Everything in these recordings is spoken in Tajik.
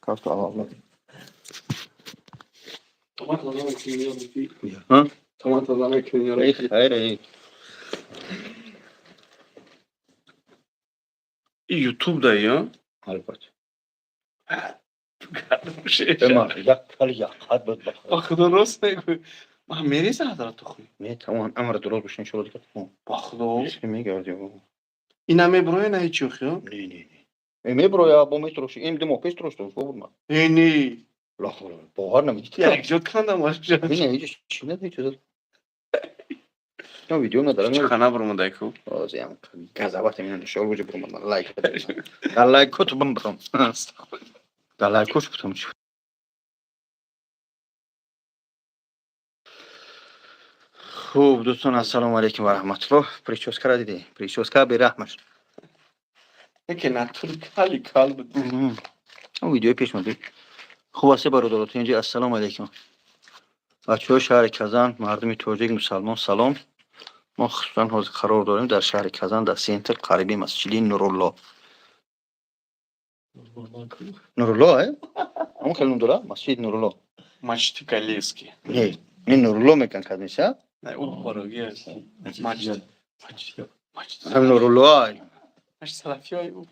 Таваккалту алаллоҳ. Томат таза мекунӣ ё рабби? Ҳа? Томат таза мекунӣ ё Эй, рабби? Хайр, эй. Ютуб да ё? Албатта. Шеша. Ма як кал як қад буд ба Ба худо, рост мегӯй. Ман мереза ҳазрат тухӣ. Не, тамом, амр дуруст бош, иншоалло, дигар тамом. Ба худо. Мегардӣ. Ина меброя, на ҳеҷ охи? Не, не, не. Э, меброя, бо метроши. Ин 2 моҳ пеш трошта, буд ма. Не, не. Ла ҳавла, бовар намедӣ. Як ҷо кандам ашҷа. Не, ҳеҷ чӣ надорӣ, чиз. Ё видео надорам. Чӣ набаромадай ку? Озиям газават мина иншоалло буҷа бурмадам. Лайк. Дар лайкоту бимбирам. Дар лайкош бутам чӣ. Хуб, дӯстон, ассалому алайкум ва раҳматуллоҳ. Прическара дидӣ? Прическа бераҳмаш. Яке натур кали кал буд. Он видеои пеш мадид. Хуб аст, бародарот, инҷа ассалому алайкум. Бачаҳои шаҳри Казан, мардуми тоҷик, мусалмон, салом. Мо хусусан ҳозир қарор дорем дар шаҳри Казан, дар центр, қариби масҷиди Нурулло. Нурулло, э? Ҳамон хеле ном дора? Масҷиди Нурулло. Масҷиди Галиевский. Не, не, Нурулло мекан кадмиса? Не, ӯ бороги аст. Маҷид. Маҷид. Маҷид. Ҳам Нурулло ай. Маҷид салафиёи ӯ.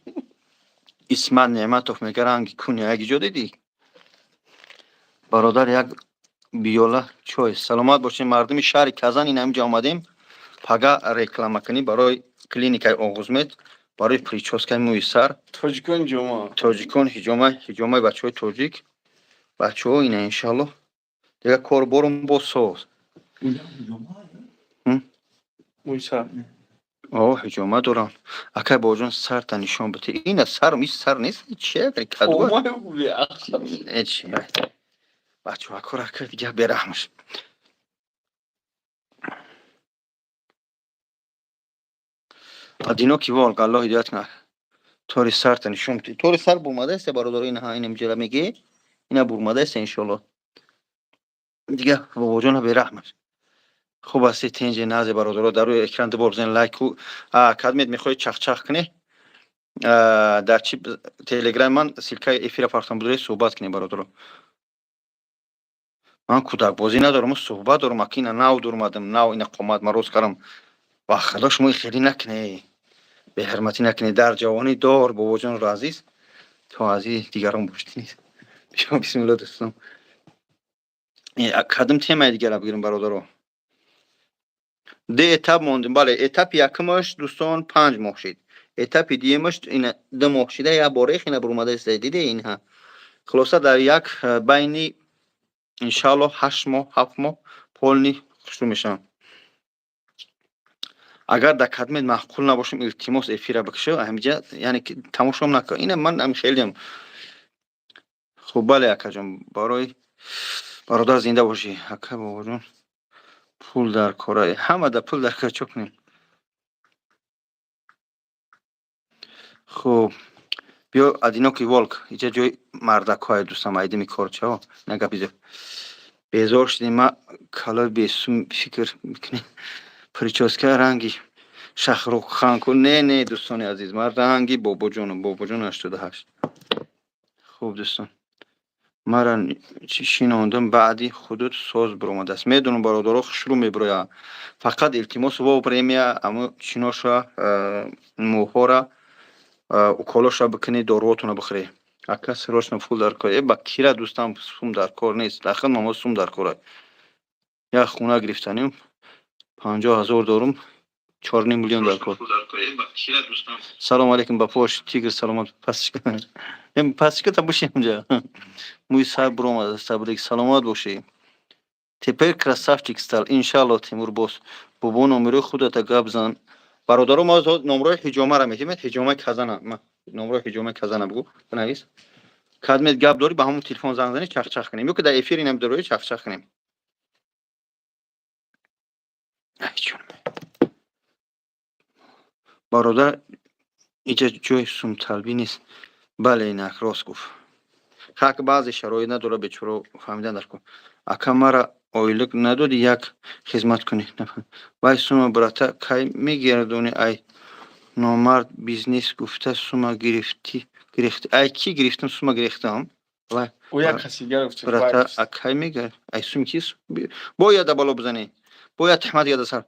Исмат Неъматов мега, ранги куни як ҷо дидӣ? Бародар, як биёла чой. Саломат бошед, мардуми шаҳри Казан, ин ҳаминҷа омадем. Пага реклама кунӣ барои клиникаи Оғузмед, барои прическаи мӯи сар. Тоҷикон ҷома. Тоҷикон ҳиҷома, ҳиҷомаи бачаҳои тоҷик. Бачаҳо, ина иншаллоҳ. Дигар корборум боз соз. Мӯи сар. О, ҳиҷома дорам. Акай бобоҷон, сарта нишон бите. Ина сарм, ин сар нест, чи кадуа? Омай беақл. Э, чи? Бачаҳо, акора ка дигар бераҳмаш. Одинокий волк, Аллоҳ ҳидоят кунад. Тори сарта нишон бите. Тори сар бурмадааст, бародаро, ина ҳа, инам ҷела мегӣ. Ина бурмадааст, иншоаллоҳ. Дигар бобоҷона бераҳмаш. Хуб ҳастед, тинҷе назе, бародаро, дар рӯи экран дубор бизанед лайку. А, кадмед мехоҳед чахчах кунӣ? Дар чи телеграми ман ссылкаи эфира партом будре, суҳбат кунем, бародаро. Ман кӯдакбозӣ надорам, суҳбат дорам, аки ина нав дурмадам, нав ина қомат мароз кардам. Ба худо, шумо хеле накунед. Беҳурматӣ накунед. Дар ҷавонӣ дор бобоҷонро азиз, то аз дигарон бошед нест. Бисмиллоҳ, дӯстон. Кадом темаи дигара бигирем, бародаро? Ду этап мондем. Бале, этапи якумаш, дӯстон, 5 моҳ шид. Этапи дуюмаш ина 2 моҳ шида, як бора ина бурумада иста, диде инҳа. Хулоса, дар як байни иншааллоҳ 8 моҳ, 7 моҳ полный хушрӯ мешавам. Агар дар кадмед маъқул набошам, илтимос, эфира бикушо, ҳамиҷа, яъне ки тамошом накун. Ина ман ами хелиам. Хуб, бале, акаҷон, барои бародар, зинда бошӣ. Ака бобоҷон, пул дар кора. Ҳама да пул дар кора, чо кунем? Хуб, биё, одинокий волк, иҷа ҷои мардакҳое, дӯстам, айдими корчао. На гапи зиёд. Безор шудем, ма калои бесум фикр мекунем. Прическа ранги Шахруххан ку. Не, не, дӯстони азиз, ман ранги бобоҷонам, бобоҷон 88. Хуб, дӯстон. Мара чӣ шинондам, баъди худуд соз биромадааст. Медонам, бародаро, хушрӯ мебирояд. Фақат илтимос, вовремя амо чиноша, мӯҳора уколоша бикунед, доруотонро бихӯред. Ака, срочно пул дар кор. Э, ба кира, дӯстам, сум дар кор нест. Дар хидмат мо сум дар кор. Як хона гирифтанем, 50 000 дорум, 4,5 миллион дар кор. Салом алейкум, ба пош тигр, саломат. Пасчика, пасчика та боши ҳамҷа. Мӯи сар биромадааст, табрик, саломат бошӣ. Теперь красавчик стал, иншалло. Тимур бос бобо, номерои худата гап зан. Бародаро, мо номрои ҳиҷомара метимед, ҳиҷомаи Казана. Номрои ҳиҷомаи Казана бугу, бинавис. Кадмед гап дорӣ, ба ҳамон телефон занг занӣ, чахчах кунем. Ё ки дар эфир инам дорои, чахчах кунем. Ай ҷон. Бародар, иҷа ҷои сумталбӣ нест. Бале, инак рост гуфт. Хак баъзе шароит надорад, бечоро, фаҳмидан дар кор. Ака, мара ойлик надодӣ, як хизмат кунӣ. Вай сума, брата, кай мегардонӣ? Ай номард, бизнес гуфта сума гирифтӣ, гирифтӣ. Ай кӣ гирифтам, сума гирифтам? Ӯ як каси дигар гуфт. Брата, акай мега, ай сум кис? Бояд да боло бизанӣ. Бояд тахмат яда сар.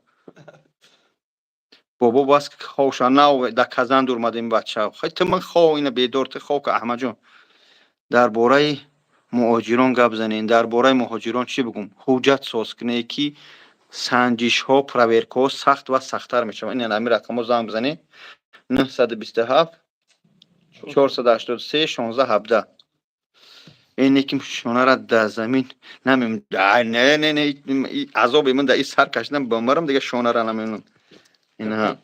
Бобо, бас ховша нав да Казан дурмадем, бача. Хай, ту ман хов ина бедор, ту хов ка, Аҳмадҷон. Дар бораи муҳоҷирон гап занем. Дар бораи муҳоҷирон чӣ бигӯм? Ҳуҷҷат соз кунед, ки санҷишҳо, проверкаҳо сахт ва сахттар мешаванд. Ин ҳамин рақамҳо занг бизанед: 927 483 16 17. Ине ки шонара дар замин намем. Не, не, не, азоби ман дар и сар кашидан бамарам, дига шонара намемонам. Ина,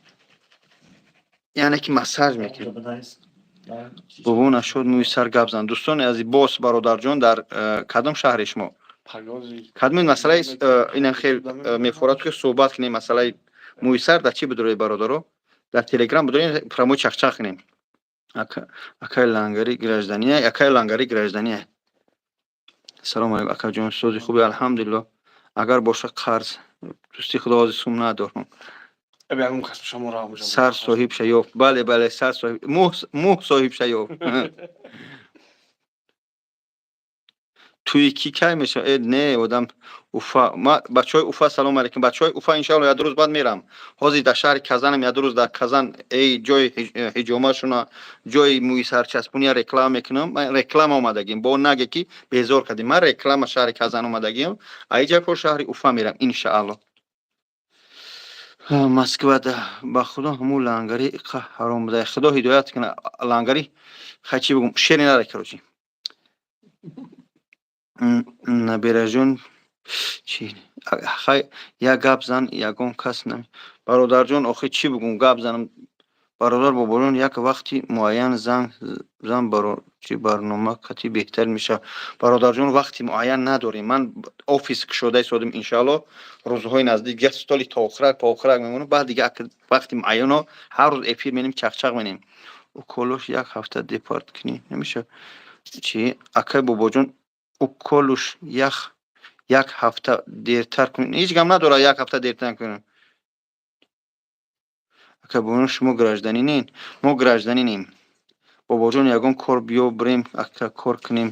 яъне ки массаж мекунем. Бобо, нашуд, мӯи сар гап зан. Дӯстони азиз, боз, бародарҷон, дар кадом шаҳри шумо, кадоми масъалаи ина хел мефорад, ки суҳбат кунем? Масъалаи мӯи сар дар чӣ бидоред, бародаро? Дар Телеграм бидоред, прямой чахчах кунем. Акай лангари граждания, акай лангари граждания. Салому алейкум, акаҷон, сози хуби? Алҳамдулилло. Агар боша, қарз дӯсти худо, ҳозир сум надорам. Сар соҳиб ша ёфт. Бале, бале, сар соҳиб, мӯ соҳиб ша ёфт. Туи ки кай мешава? Э, не, одам Уфа. Ма бачаҳои Уфа, салому алейкум, бачаҳои Уфа. Иншоалло, як рӯз баъд мерам. Ҳозир дар шаҳри Казанам, як рӯз дар Казан эй ҷои ҳиҷомашуна, ҷои мӯи сарчаспония реклама мекунам. Ман реклама омадагим, бо наге ки безор кардем. Ман реклама шаҳри Казан омадагиам, аиҷа ко шаҳри Уфа мерам, иншаалло. Москвада, ба худо, ҳамун лангари иқа ҳаром буда, худо ҳидоят куна. Лангари, хай, чӣ бигум, шере наре, короче. Набераҷон, чи, хай, як гап зан, ягон кас на. Бародарҷон, охи чӣ бигум, гап занам? Бародар Бобоҷон, як вақти муайян занг зан, баро чи барнома кати беҳтар мешавад. Бародарҷон, вақти муайян надорем. Ман офис кушода истодем, иншаалло, рӯзҳои наздик як столи тоохирак поохирак мемонам, баъд дига вақти муайяно ҳар рӯз эфир менем, чахчах менем. Уколош як ҳафта депорт кунӣ намешавад чи, акай Бобоҷон? Уколуш як ҳафта дертар кунӣ, ҳеҷ гап надорад, як ҳафта дертар кунем. Ака Бобоҷон, шумо гражданинен? Мо гражданинем. Бобоҷон, ягон кор биё, бирем, ака, кор кунем,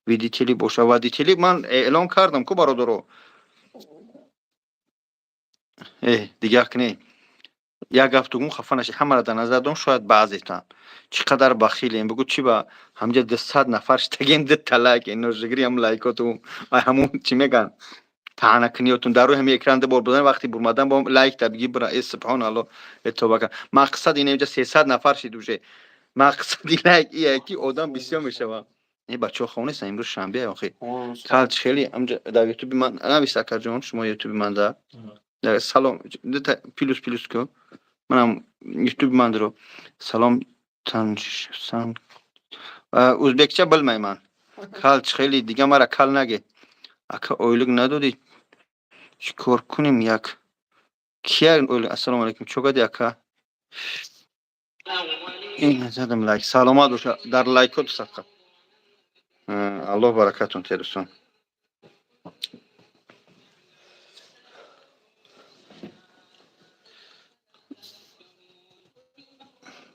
водители боша. Водители ман эълон кардам ку, бародаро. Э, дигар кунед, як гап тугум, хафа нашед, ҳамаро дар назар дорам. Шояд баъзетан чӣ қадар бахилем, бигӯ, чӣ ба ҳамҷа 200 нафар штагем, дута лайк, ножигири ҳам лайкоту ҳамун чӣ мегӯянд, таънакуниётун дар рӯи ҳами экран ду бор бизанед, вақти бурмадан бо лайк та биги бира. Э, субҳоналло, э, тоба кар. Мақсад ин инҷа 300 нафар шид уже. Мақсади лайк ие ки одам бисёр мешавад. Э, бачаҳо хоб нестанд, имрӯз шанбе охи. Калч хеле ҳамҷа дар Ютуби ман навис, акаҷон, шумо Ютуби ман да салом, дута плюс плюс ку, манам Ютуби ман диро. Салом, таншсан, ӯзбекча билmayman. Кал хеле дига мара кал наге. Ака, ойлук надодӣ, чӣ кор кунем? Як кия ойлук? Ассалому алайкум, чо гади, ака? Ин задам лайк, саломат боша, дар лайкот садқа. Аллоҳ баракатон те, дӯстон.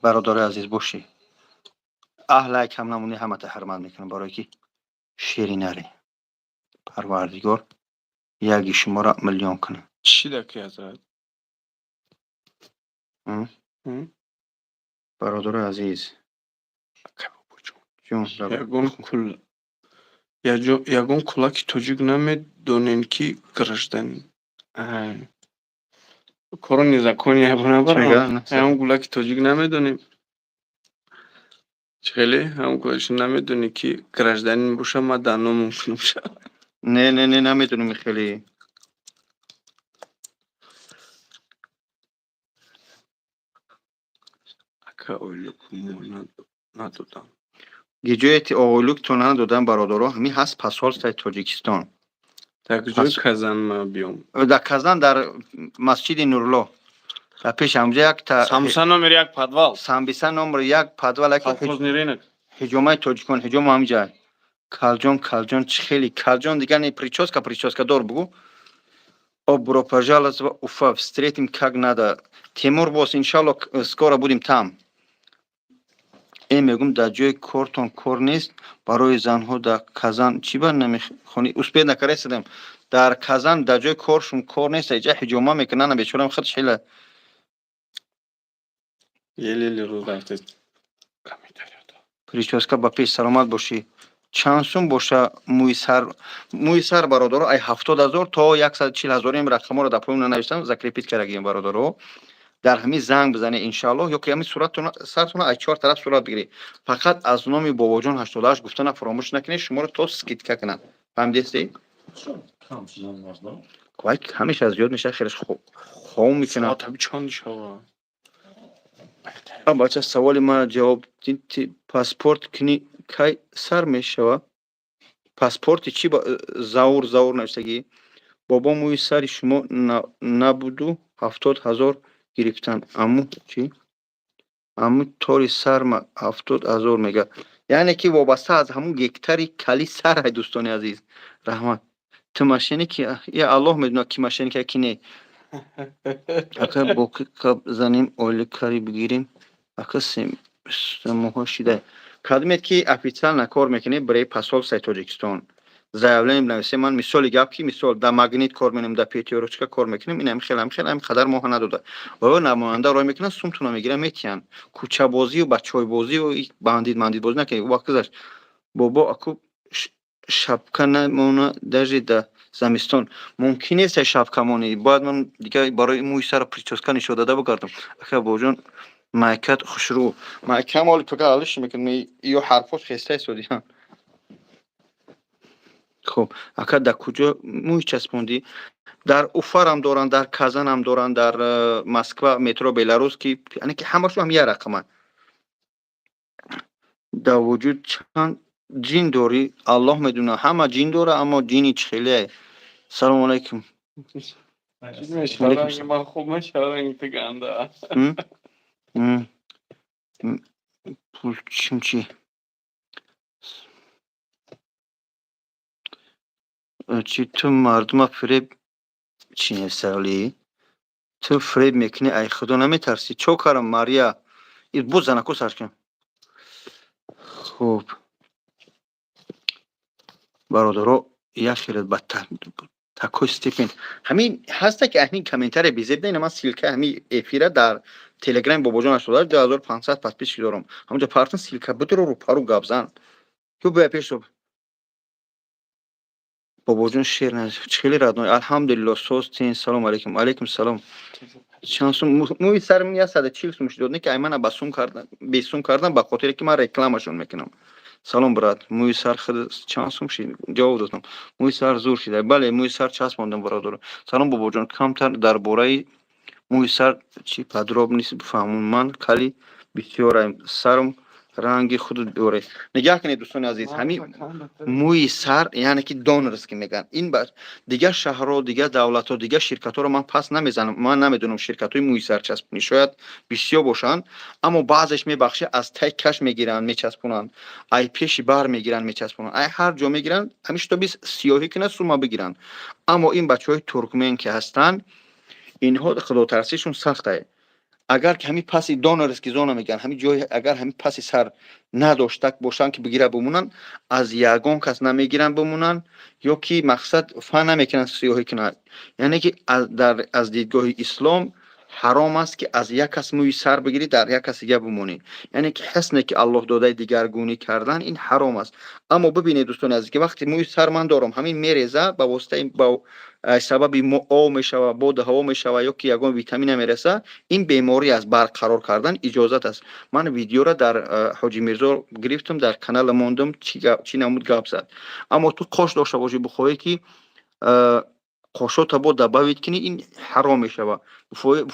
Бародари азиз, бошӣ, аҳ, лайк ҳам намуни, ҳамата ҳурмат мекунам, барое ки шери наре. Парвардигор яги шуморо миллион кунад. Чӣ даки, ҳазрат? Бародари азиз. Ака Бобоҷон. Ҷон. Ягон кул ягон кулаки тоҷик намедонем, ки гражданин коро незаконие. Ягон кулаки тоҷик намедонем, чӣ хеле ҳамон кулакиш намедонӣ, ки гражданин боша, ма дар номумкин шавад. Не, не, не, намедонем хеле. Ака, ойлук мо надодам. Гиҷояти ойлуктон надодам, бародаро, ҳамин ҳаст посольствои Тоҷикистон. Дар куҷои Казан ма биём? Дар Казан, дар масҷиди Нурло, дар пеши ҳамҷа якта. Самбиса номер 1, подвал. Самбиса номер 1, подвал. Колхозный рынок. Ҳиҷомаи тоҷикон, ҳиҷома ҳамҷа. Калҷон, калҷон, чӣ хеле калҷон, дигар не, прическа, прическа дор, бугу. Добро пожаловать в Уфа, встретим как надо. Тимур босс, иншалло, скоро будем там. Мегум, дар ҷои кортон кор нест барои занҳо дар Казан, чӣ ба намехонӣ? Успеть накардаистадем. Дар Казан дар ҷои коршон кор нест, иҷа ҳиҷома мекунанд, бечорам худш хела. Еле-еле рӯ рафтед. Прическа ба пеш, саломат бошӣ. Чанд сум боша мӯи сар? Мӯи сар, бародаро, ай 70 000 то 140 000. Ин рақамҳоро дар поён нанавиштам, закрепить кардагием, бародаро. Дар ҳамин занг бизанед, иншааллоҳ, ё ки ҳамин суратона, сартона аз чор тараф сурат бигиред. Фақат аз номи Бобоҷон 88 гуфтана фаромӯш накунед, шуморо то скидка кунанд. Фаҳмидестӣ? Вай ҳамеша зиёд мешавад, хелеш хом мекунад. Соат чанд шава? Бача, саволи мана ҷавоб дид. Паспорт кунӣ кай сар мешава? Паспорти чӣ? Заур, Заур навиштагӣ. Бобо, мӯи сари шумо набуду 70 000 гирифтан. Аму чӣ? Аму тори сарма 70 000 мега. Яъне ки вобаста аз ҳамун гектари кали сарай, дӯстони азиз. Раҳмат. Ту мошенники, я Аллоҳ медонад, ки мошенника, ки не. Ака, бо ки гап занем, оила кари бигирем? Ака, 3 моҳа шида. Кадомед ки официально кор мекунед, барои посольствои Тоҷикистон заявление бинависем. Ман мисоли гап, ки мисол дар Магнит кор менем, дар Пятёрочка кор мекунем, инам хел, ам хел, ам қадар моҳа надода. Оё намоянда рой мекунанд, сумтуна мегиранд, метиҳанд. Кӯчабозию бачойбозию бандит мандитбозӣ накунед, вақт гузашт. Бобо, аку шапка намона, даже да замистон мумкин нест шапка монӣ. Бояд ман дигар барои мӯи сара прическа нишон дода бигардам. Ака, бобоҷон, майкат хушрӯ. Майкам оли фақат алиш мекунам, ё ҳарфош хеста истодиҳан. Хуб, ака, дар куҷо мӯй часпондӣ? Дар Уфарам доранд, дар Казанам доранд, дар Москва, метро Белорусский, яъне ки ҳамашон ҳам як рақаманд. Дар вуҷуд чанд ҷин дорӣ? Аллоҳ медонад, ҳама ҷин дора, аммо ҷини чӣ хеле. Салому алайкум. Ранги ман хуб мешавад, ранги ту ганда. Пулчим чӣ? Чӣ, ту мардума фиреб чӣ несалӣ? Ту фиреб мекунӣ, ай худо наметарсӣ? Чо кардам, Мария? Боз занако сар кунам. Хуб. Бародаро, як хеле ба такой степень ҳамин ҳаста, ки ҳамин комментария безеб на. Ман ссылкаи ҳамин эфира дар телеграми Бобоҷон 88, 2500 подписчик дорам, ҳамонҷо партан ссылка, бидуро, рӯпарӯ гап зан ё бия пеш. Бобоҷон, шер хеле родной, алҳамдулилло, созтин. Салому алайкум. Алайкум салом. Чанд сум мӯи сарам? 140 сум шуд, не ки аймана ба сум кардан, бесум кардан, ба хотире ки ман рекламашон мекунам. Салом, брат, мӯи сар худ чанд сум шид? Ҷавоб додам. Мӯи сар зур шида. Бале, мӯи сар часпондам, бародаро. Салом, бобоҷон, камтар дар бораи мӯи сар чӣ подробность бифаҳмон. Ман кали бисёраем, сарам ранги худ доред. Нигаҳ кунед, дӯстони азиз, ҳамин мӯи сар, яъне ки донорский мегӯянд. Ин ба дигар шаҳрҳо, дигар давлатҳо, дигар ширкатҳоро ман пас намезанам. Ман намедонам, ширкатҳои мӯи сар часпонӣ шояд бисёр бошанд, аммо баъзеш, мебахшед, аз тай каш мегиранд, мечаспонанд, ай пеши бар мегиранд, мечаспонанд, ай ҳар ҷо мегиранд, ҳамин шутоби сиёҳӣ кунад, сума бигиранд. Аммо ин бачаҳои туркмен ки ҳастанд, инҳо худотарсишон сахтае. Агар ки ҳамин паси донорский зона мегӯянд, ҳамин ҷои, агар ҳамин паси сар надошта бошанд, ки бигира бимонанд, аз ягон кас намегиранд бимонанд ё ки мақсад фа намекунанд, сиёҳӣ кунанд. Яъне ки аз дидгоҳи ислом ҳаром аст, ки аз як кас мӯи сар бигирӣ, дар як кас дига бимонӣ. Яъне ки ҳусне ки Аллоҳ додаи, дигаргунӣ кардан ин ҳаром аст. Аммо бибинед, дӯстони азиз, ки вақте мӯи сар ман дорам, ҳамин мереза, ба воситаи ба сабаби об мешава, боду ҳаво мешава ё ки ягон витамина мераса, ин беморӣ аст, барқарор кардан иҷозат аст. Ман видеоро дар Ҳоҷи Мирзо гирифтам, дар канала мондам, чӣ намуд гап зад. Аммо ту қош дошта бошӣ, бихоҳӣ ки қошота бо добавить кунӣ, ин ҳаром мешава.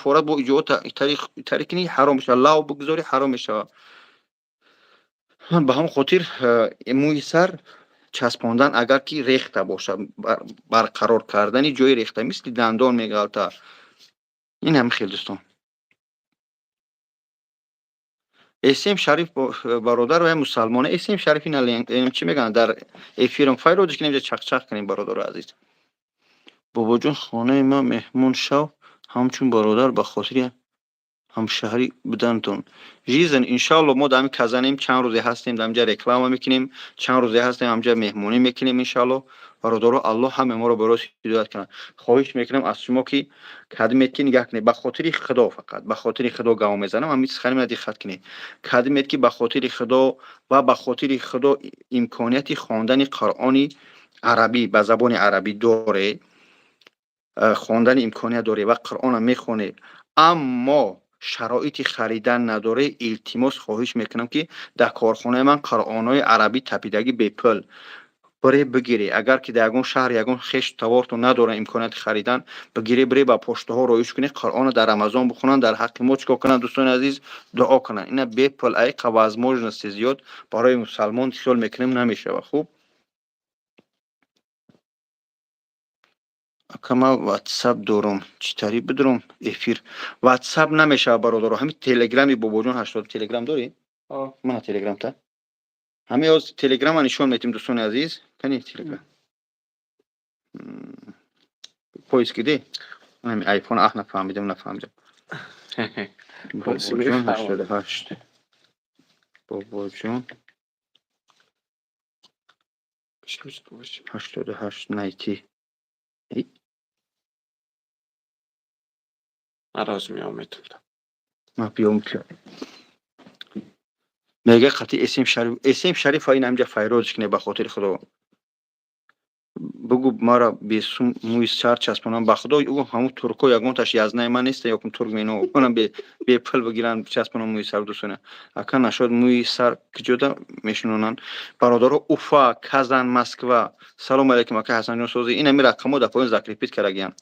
Форат бо иҷоата тариқ кунӣ, ҳаром мешава. Лав бигузорӣ, ҳаром мешава. Ба ҳамон хотир мӯи сар часпондан, агар ки рехта бошад, барқарор кардани ҷои рехта, мисли дандон меғалта. Ин ҳам хел, дӯстон. Эсем Шариф бародар ва мусалмоне. Эсем Шариф ина чӣ мегӯянд, дар эфирам файродиш кунем, чақчақ кунем, бародари азиз. Бобоҷон, хонаи ман меҳмон шав, ҳамчун бародар, ба хотири Ҳамшаҳрӣ будантон жизнь, иншоалло. Мо дар ҳамин Казанем, чанд рӯзе ҳастем, дар ҳамҷа реклама мекунем, чанд рӯзе ҳастем, ҳамҷа меҳмонӣ мекунем, иншоалло. Бародаро, Аллоҳ ҳаме моро ба рост ҳидоят кунад. Хоҳиш мекунам аз шумо, ки кадимет ки нигаҳ кунед, ба хотири Худо, фақат ба хотири Худо гап мезанам, ҳамин сухани диққат кунед. Кадимет ки ба хотири Худо ва ба хотири Худо имконияти хондани Қуръони арабӣ ба забони арабӣ доре, хондани имконият доре ва Қуръона мехоне, аммо шароити харидан надоре, илтимос, хоҳиш мекунам, ки дар корхонаи ман қуръонҳои арабӣ тапидагӣ бепул бире бигирӣ. Агар ки дар ягон шаҳр ягон хеш тавортон надоранд имконияти харидан, бигирӣ, бире ба поштаҳо роиш кунӣ, Қуръонро дар Рамазон бихонанд, дар ҳаққи мо чӣ кор кунанд, дӯстони азиз, дуо кунанд. Ина бепул айқа возможности зиёд барои мусалмон хиёл мекунем намешавад. Хуб, ака, ман Ватсап дорам, чӣ тариқ бидорам эфир? Ватсап намешавад, бародаро, ҳамин Телеграми Бобоҷон 80. Телеграм дорӣ? Мана Телеграмта, ҳамин ҳоз Телеграма нишон метим, дӯстони азиз. Кани Телеграм? Поиск киди ҳамин Айфон. Аҳ, нафаҳмидам, нафаҳмидам. Бобоҷон 88, Бобоҷон 88 найти. Мароз меом, метунам. Ма биём. Мега қати Эсем Шариф, Эсем Шарифа ин ҳамҷа файрозш кине, ба хотири Худо бугу, мара бесум мӯи сар часпонам. Ба Худо, ӯ ҳамун турко ягонташ язнаи ман неста, ёкум турк мино онам бепул бигиран, часпонам мӯи сар. Дӯстоне, ака, нашод мӯи сар киҷода мешинонанд, бародаро? Уфа, Казан, Москва. Салому алайкум, ака Ҳасанҷон, сози? Ин ҳами рақамо дар поён закрепить кардагиям.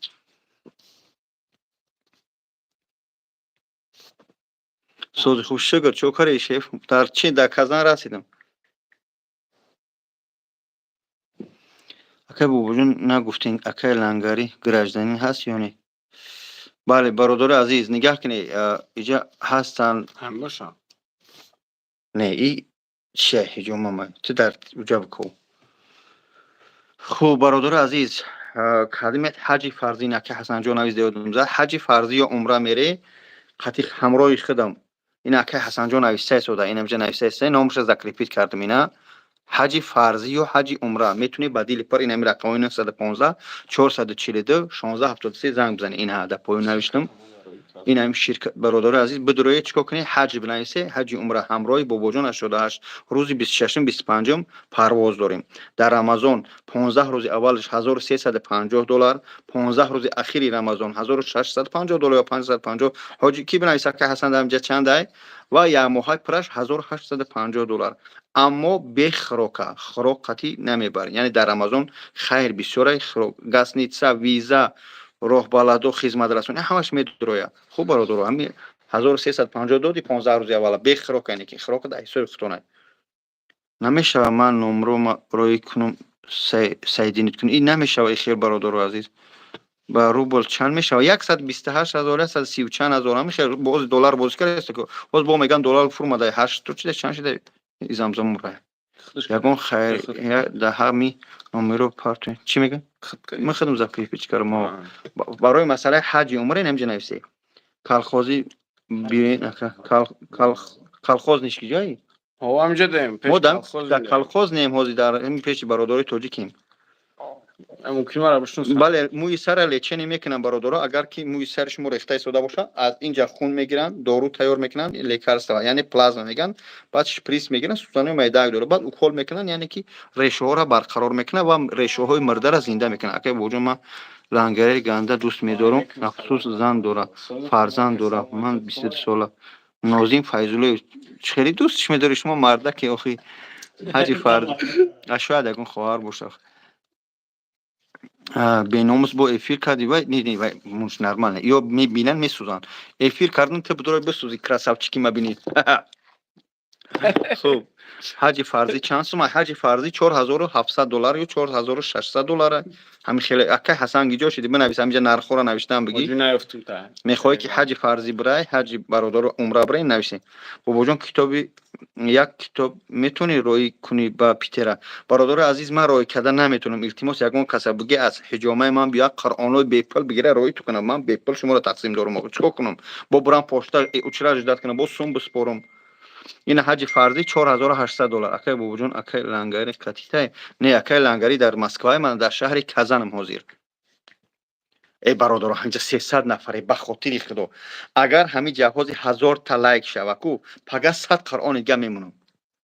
Сози, хуб, шукр. Чо кари, шеф? Дар чи, дар Казан расидам. Акай Бобоҷон, нагуфтем, акай Лангарӣ гражданин ҳаст ё не? Бале, бародари азиз, нигаҳ кунед, иҷа ҳастанд. Ҳам бошам. Не, и чия ҳиҷомама ту дар уҷа бикӯ. Хуб, бародари азиз, калимат ҳаҷи фарзӣ наки Ҳасанҷон навиз деёдум зад. Ҳаҷи фарзӣ ё умра мере, қати ҳамроҳи худам. Ин акай Ҳасанҷон нависта истода, ин ҳамҷа нависта истода, номаша закрепить кардам. Ина ҳаҷи фарзӣ ё ҳаҷи умра метавонӣ ба дили пар ин ҳами рақамҳои 915 442 16 73 занг бизанӣ. Ин дар поён навиштам. Ин ҳами ширкат, бародари азиз, бидуроед, чӣ кор кунед? Ҳаҷ бинависе, ҳаҷи умра ҳамроҳи Бобоҷон 88. Рӯзи 26-ум, 25-ум парвоз дорем. Дар Рамазон 15 рӯзи аввалаш 1350 доллар, 15 рӯзи ахири Рамазон 1650 доллар ё 550. Ҳоҷи ки бинависа, ка Ҳасан, дар инҷа чандай? Ва якмоҳаи пураш 1850 доллар, аммо бе хӯрока, хӯрок қатъӣ намебарем. Яъне дар Рамазон хайр бисёрай, хӯрок, гостиница, виза, роҳбаладо, хизматрасонӣ ҳамаш медурояд. Хуб, бародаро, ҳами 1350 доди 15 рӯзи аввала бе хӯрока, яъне ки хӯрока дар ҳисоби худтонай. Намешава, ман номро роӣ кунам, соединить кунам, ин намешава. И хел, бародаро азиз, ба рубл чанд мешава? 128 000, 130 чанд ҳазор, ҳами хел. Боз доллар бозӣ кардаст, боз бо меган доллар фурмадай ҳашт чида чанд шида, замзам мурая. Ягон хайр дар ҳами номеро партоен. Чӣ мегӯ? Ман худам закрепить кардам. Барои масъалаи ҳаҷи умра ин ҳамҷа нависе. Колхозӣ биёен, ака, колхоз ниш киҷои? Ҳамҷа даем. Мо дар колхоз неем, ҳозир дар ҳамин пеши бародарои тоҷикем. Мумкин мара бишносам. Бале, мӯи сара лечение мекунанд, бародаро. Агар ки мӯи сари шумо рехта истода бошад, аз инҷа хун мегиранд, дору тайёр мекунанд, лекарства, яъне плазма мегӯянд, баъд шприц мегиранд, сӯзанои майдаак дорад, баъд укол мекунанд, яъне ки решаҳоро барқарор мекунанд ва решаҳои мурдара зинда мекунанд. Акай Бобоҷон, ман лангари ганда дӯст медорам, афсӯс, зан дорам, фарзанд дорам, ман 22 сола. Нозим Файзуллоев, хеле дӯстш медорӣ шумо мардаке охи. Ҳаҷи фарз, шояд ягон хоҳар бошад. Беномус бо эфир кардӣ, вай не, вай муш нормально, ё мебинанд, месӯзанд. Эфир кардан ту бидорай бисӯзи, красавчики ма бинӣ. Хуб, ҳаҷи фарзӣ чанд сума? Ҳаҷи фарзӣ 4700 доллар ё 4600 доллара, ҳамин хеле. Акай Ҳасан, гиҷо шиди? Бинавис, ҳаминҷа нархҳоро навиштаам, бигӣ. Ҳоҷӣ наёфтум та. Мехоҳӣ, ки ҳаҷи фарзӣ бирай, ҳаҷи бародару умра бирай, нависем. Бобоҷон, китоби як китоб метавонӣ роӣ кунӣ ба Питера? Бародари азиз, ман роӣ карда наметавонам. Илтимос, ягон каса биги, аз ҳиҷомаи ман биёяд, қуръонҳои бепул бигира, роӣ ту кунам. Ман бепул шуморо тақсим дорам. Чикор кунам? Бо бурам почта, очередь ждать кунам, бо сум биспорам. Ина, ҳаҷи фарзӣ 4800 доллар. Акай Бобоҷон, акай Лангари катитай? Не, акай Лангари дар Москвай, ман дар шаҳри Казанам ҳозир. Эй бародаро, ҳаминҷа 300 нафаре, ба хотири Худо, агар ҳамин ҷаҳози 1000 та лайк шава ку, пага 100 қуръони дига мемонам.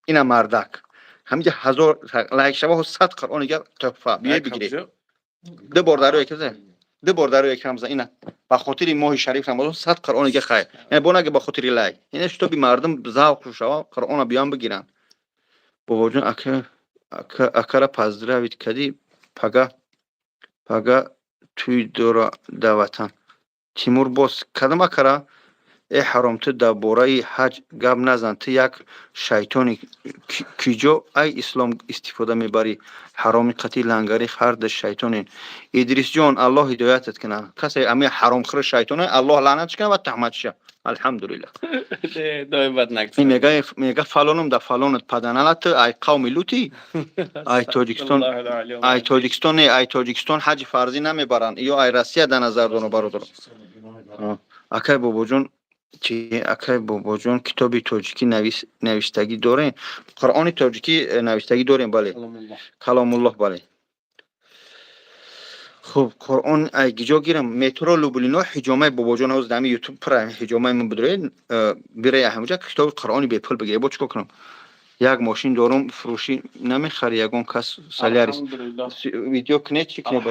Ина мардак, ҳаминҷа 1000 лайк шава, 100 қуръони дига тӯҳфа, биёй бигиред. Ду бор дар рӯи ки, ду бор дар рӯи экран бизан. Ина, ба хотири моҳи шариф Рамазон 100 қуръони дига хайр. Яъне бо наги ба хотири лайк, ина шитоби мардум завқ шава, қуръона биён бигиранд. Бобоҷон, ака, акара поздравить кардӣ, пага тӯй дора да ватан. Тимур боз кадом акара? Э ҳаром, ту дар бораи ҳаҷ гап назан, ту як шайтони, киҷо ай ислом истифода мебарӣ? Ҳароми қатӣ лангари ҳарду шайтонен. Идрисҷон, Аллоҳ ҳидоятат кунад. Касе ами ҳаромхӯри шайтоне, Аллоҳ лаънатш кунад ва таҳматша. Алҳамдулиллаҳ. Ин мега фалонум да фалонат паданала, ту ай қавми лутӣ, ай Тоҷикистон, ай Тоҷикистон не, ай Тоҷикистон ҳаҷи фарзӣ намебаранд ё ай Россия дар назар дорам, бародаро. Акай Бобоҷон, чи, акай Бобоҷон, китоби тоҷикӣ навиштагӣ дорем? Қуръони тоҷикӣ навиштагӣ дорем, бале, Каломуллоҳ, бале. Хуб, қуръон ай гиҷо гирам? Метро Люблино, ҳиҷомаи Бобоҷон, ҳозир дар ҳами Ютуб пура ҳиҷомаи ман бидоред, бирай ҳамҷа, китоби қуръони бепул бигир. Бо чикор кунам? Як мошин дорум, фурӯшӣ, намехари ягон кас Солярис? Видео кунед, чӣ кунед?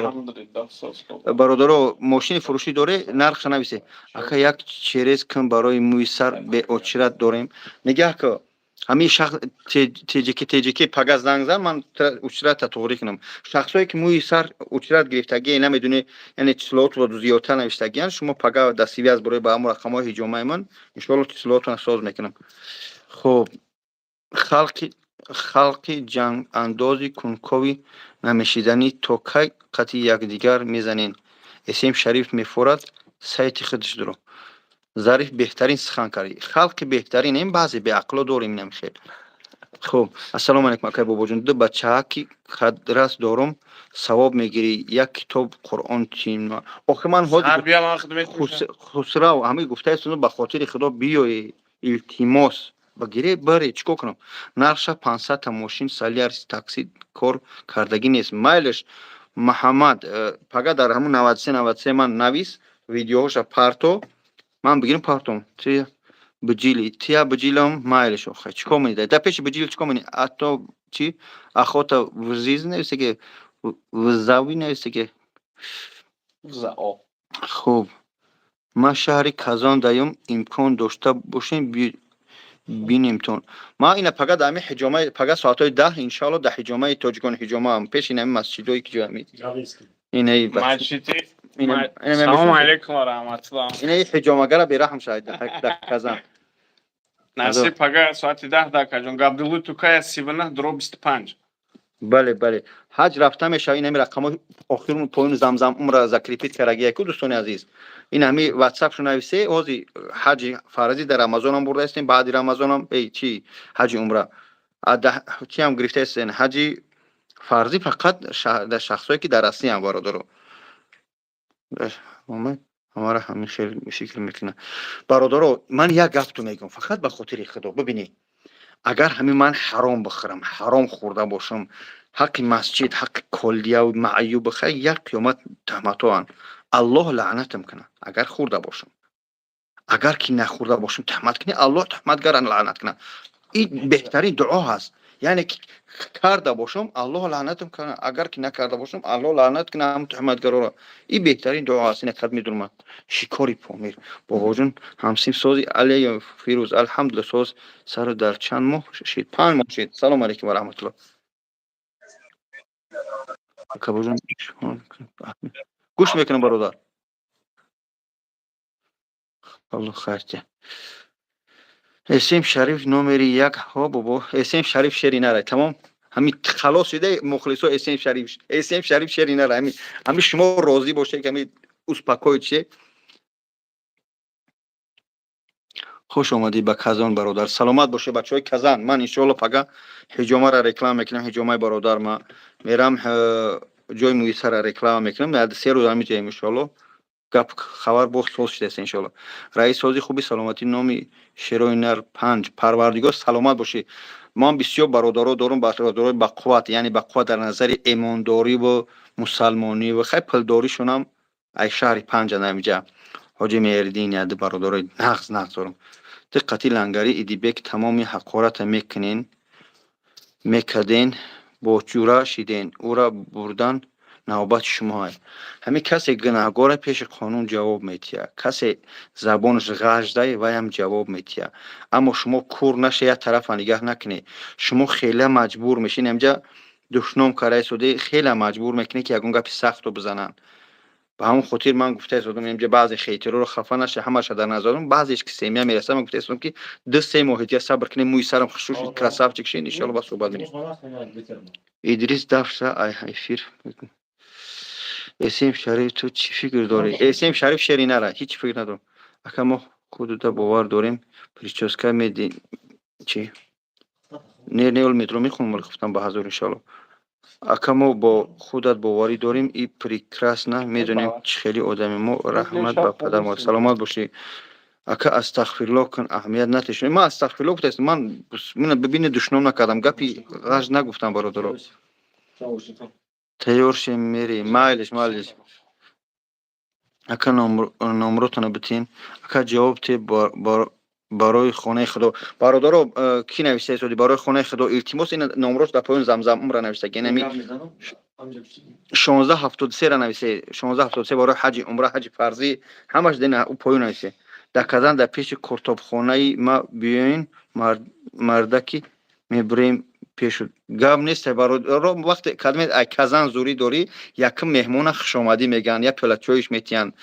Бародаро, мошини фурӯшӣ доре, нархша нависе. Ака, як через кун барои мӯи сар, беочират дорем. Нигаҳ ку, ҳамин шахс теҷики, теҷики, пага занг зан, ман очередь та туғрӣ кунам. Шахсое ки мӯи сар очередь гирифтагие, намедони, яъне число отро зиёдтар навиштагиян, шумо пага дар связь барои ба ҳамон рақамҳои ҳиҷомаи ман, иншоалло, число отро соз мекунам. Хуб, халқи ҷангандози кункови намешиданӣ, то кай қатъи якдигар мезанен? Эсем Шариф мефорад сайти худаш дуро. Зариф, беҳтарин сухан кардӣ. Халқи беҳтарин ин баъзе беақло дорем, инам хел. Хуб, ассалому алайкум, акай Бобоҷон, ду бачаҳаки қадрас дорум, савоб мегирӣ, як китоб Қуръон тим. Охи ман ҳозир Хусрав ҳамин гуфтаи, ба хотири Худо биёе, илтимос, ба гире баре, чӣ кор кунам? Нархша 500 та мошин Солярис, такси кор кардагӣ нест. Майлаш, Маҳаммад, пага дар ҳамун 93 93 ман навис, видеоҳоша парто, ман бигирам, партом. Ти биҷили, тия биҷилам, майлаш. Охе, чӣ кор менӣ дар пеши биҷил, чӣ кор менӣ? Ато чи охота в жизнь нависе, ки взави нависе, ки. Хуб, ман шаҳри Казон даём, имкон дошта бошем, бинемтон. Ман ина пага дар ҳамин ҳиҷомаи, пага соатҳои 10, иншоалло, дар ҳиҷомаи тоҷикон, ҳиҷомаам пеши ин ҳамин масҷидое ки ҷо ҳамин инаи. Салому алайкум ва раҳматуллоҳ. Инаи ҳиҷомагара бераҳм шавед дар Казан. Насиб, пага соати 10 дар Кажон, Габдуллои Тукая 39/25. Бале, ҳаҷ рафта мешава. Ин ҳами рақамҳои охирун поёни замзам умра закрепить карагия ку. Дӯстони азиз, ин ҳами ватсапшу нависе. Ҳози ҳаҷи фарзӣ дар Рамазонам бурда истем, баъди Рамазонам эй чи ҳаҷи умра чиам гирифта истем. Ҳаҷи фарзӣ фақат дар шахсое ки дар Россияам, бародаро, ҳамара ҳамин хел фикр мекунад. Бародаро, ман як гапту мегӯям, фақат ба хотири Худо. Бибинед, агар ҳамин ман ҳаром бихӯрам, ҳаром хӯрда бошам, ҳаққи масҷид, ҳаққи коллияву маъюб бихӯр, як қиёмат туҳматоанд, Аллоҳ лаънатам кунад, агар хӯрда бошам. Агар ки нахӯрда бошам, туҳмат кунӣ, Аллоҳ туҳматгаран лаънат кунад. Ин беҳтарин дуо ҳаст. Яъне ки карда бошам, Аллоҳ лаънатам кунад, агар ки накарда бошам, Аллоҳ лаънат кунад ҳам туҳматгароро. Ин беҳтарин дуо ҳаст. Ина қад медонам. Шикори Помир, бобоҷон, ҳамсинф сози? Алия Фирӯз, алҳамдулилла, соз. Сару дар чанд моҳ шид? 5 моҳ шид. Салому алайкум ва раҳматуллоҳ. Акабоҷон, гӯш мекунам, бародар. Аллоҳ хайр. Эсем Шариф номери як. Ҳо, бобо, Эсем Шариф шери нарай, тамом. Ҳами халос шида, мухлисо. Эсем Шариф, Эсем Шариф шери нарай. Ҳами шумо розӣ бошед, ҳами успокоить ше. Хуш омадӣ ба Казон, бародар, саломат боше. Бачаҳои Казан, ман иншоалло пага ҳиҷомаро реклама мекунам, ҳиҷомаи бародар. Ма мерам, ҷои муисара реклама мекунам. 3 рӯз ҳамиҷаем, иншоалло. Гап хабар боз соз шудааст, иншоалло. Раис, сози хуби, саломатӣ. Номи шерои нар панҷ. Парвардигор, саломат бошӣ. Ман бисёр бародаро дорум, бародарои бақувват, яъне бақувват дар назари эмондориву мусалмонӣ ва хай пулдоришонам. Ай шаҳри Панҷа намиҷа ҳоҷи Меҳриддин, яду бародарои нағз нағз дорум. Диққати лангари Идибек, тамоми ҳақората мекунен, мекарден, бо ҷура шиден, ӯра бурдан навбати шумоа. Ҳамин касе гунаҳгора, пеши қонун ҷавоб метиҳад, касе забонаш ғаждай, вайам ҷавоб метиҳад. Аммо шумо кур наша, як тарафа нигаҳ накунед. Шумо хеле маҷбур мешин, ҳамҷа душном кардаисоде, хеле маҷбур мекунед, ки ягон гапи сахтро бизананд. Ба ҳамон хотир ман гуфта истодам, инҷа баъзе хейтероро хафа наша, ҳамаша дар назар дорам. Баъзеш ки семья мерасад, ман гуфта истодам, ки 2-3 моҳи дига сабр кунед, мӯи сарам хушрӯ шуд, красавчик шед, иншоалло, ба суҳбат мекунем. Идрис дафша ай эфир. Эсем Шариф, ту чӣ фикр дорӣ? Эсем Шариф шери нара, ҳеҷ фикр надорам. Ака, мо худуда бовар дорем, прическа меди чӣ? Не, не, ол метро мехонам, вале хуфтам ба ҳазор, иншоалло. Ака, мо бо худат боварӣ дорем и прекрасно медонем, чӣ хели одами мо. Раҳмат ба падар модар, саломат бошӣ. Ака, астағфируллоҳ кун, аҳамият натеш. Ман астағфируллоҳ гуфтаистам, ман мина бибине, душном накардам, гапи ғаж нагуфтам, бародаро. Тайёр шем, мерем, майлиш, майлиш. Ака, номротона битин. Ака, ҷавоб те барои хонаи Худо. Бародаро, кӣ нависта истоди барои хонаи Худо? Илтимос, ин номрош дар поён замзам умра нависта, генами 1673-ра нависе, 1673, барои ҳаҷи умра, ҳаҷи фарзӣ, ҳамаш дина ӯ поён нависе. Дар Казан, дар пеши куртобхонаи ма биёин, мардаки мебурем пешу. Гап нест, бародаро. Вақте кадме ай Казан зурӣ дорӣ, якум меҳмона хушомадӣ мегӯянд, як пиёла чоиш метиҳанд,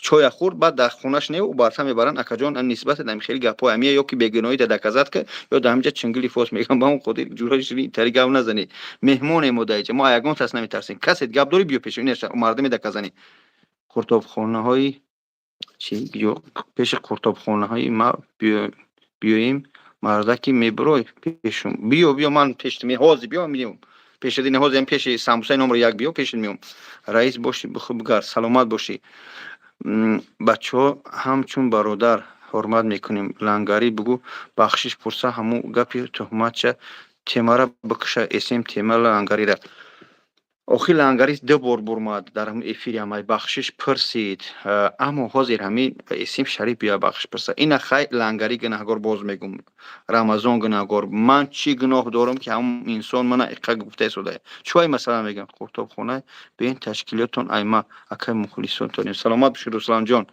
чоя хӯрд, баъд дар хонаш не, ӯ барта мебаранд. Акаҷон, нисбати дами хеле гапҳо амия ё ки бегуноҳӣ да доказать ка, ё дар ҳаминҷа чингили фос мегӯям. Ба он хотир ҷураи тари гап назанӣ. Меҳмоне мо дар иҷа, мо ягон кас наметарсем. Касет гап дорӣ, биё пеши мардуме дар Казани. Қуртобхонаҳои чӣ? Пеши қуртобхонаҳои ма биёем, мардаки мебурой пешум. Биё, биё, ман пеши ҳозир биё, меём пеши дини ҳозир, пеши самбусаи номро як биё, пеши меём. Раис бошӣ, бихубгар, саломат бошӣ. Бачаҳо ҳамчун бародар ҳурмат мекунем. Лангарӣ бугӯ, бахшиш пурса, ҳамун гапи туҳматча темара бикуша. Эсем тема лангарира. Охир лангари ду бор бурмад дар ҳамин эфири, ҳамай бахшиш пурсид, аммо ҳозир ҳамин Эсим Шариф бия бахшиш пурса. Ина хай, лангари гунаҳгор, боз мегум, Рамазон гунаҳгор. Ман чӣ гуноҳ дорам, ки ҳамун инсон мана иқа гуфта истода? Чӯай масалан мегам, қуртобхона беин ташкилотон айма акай мухлисонтонем. Саломат бошед, Русланҷон.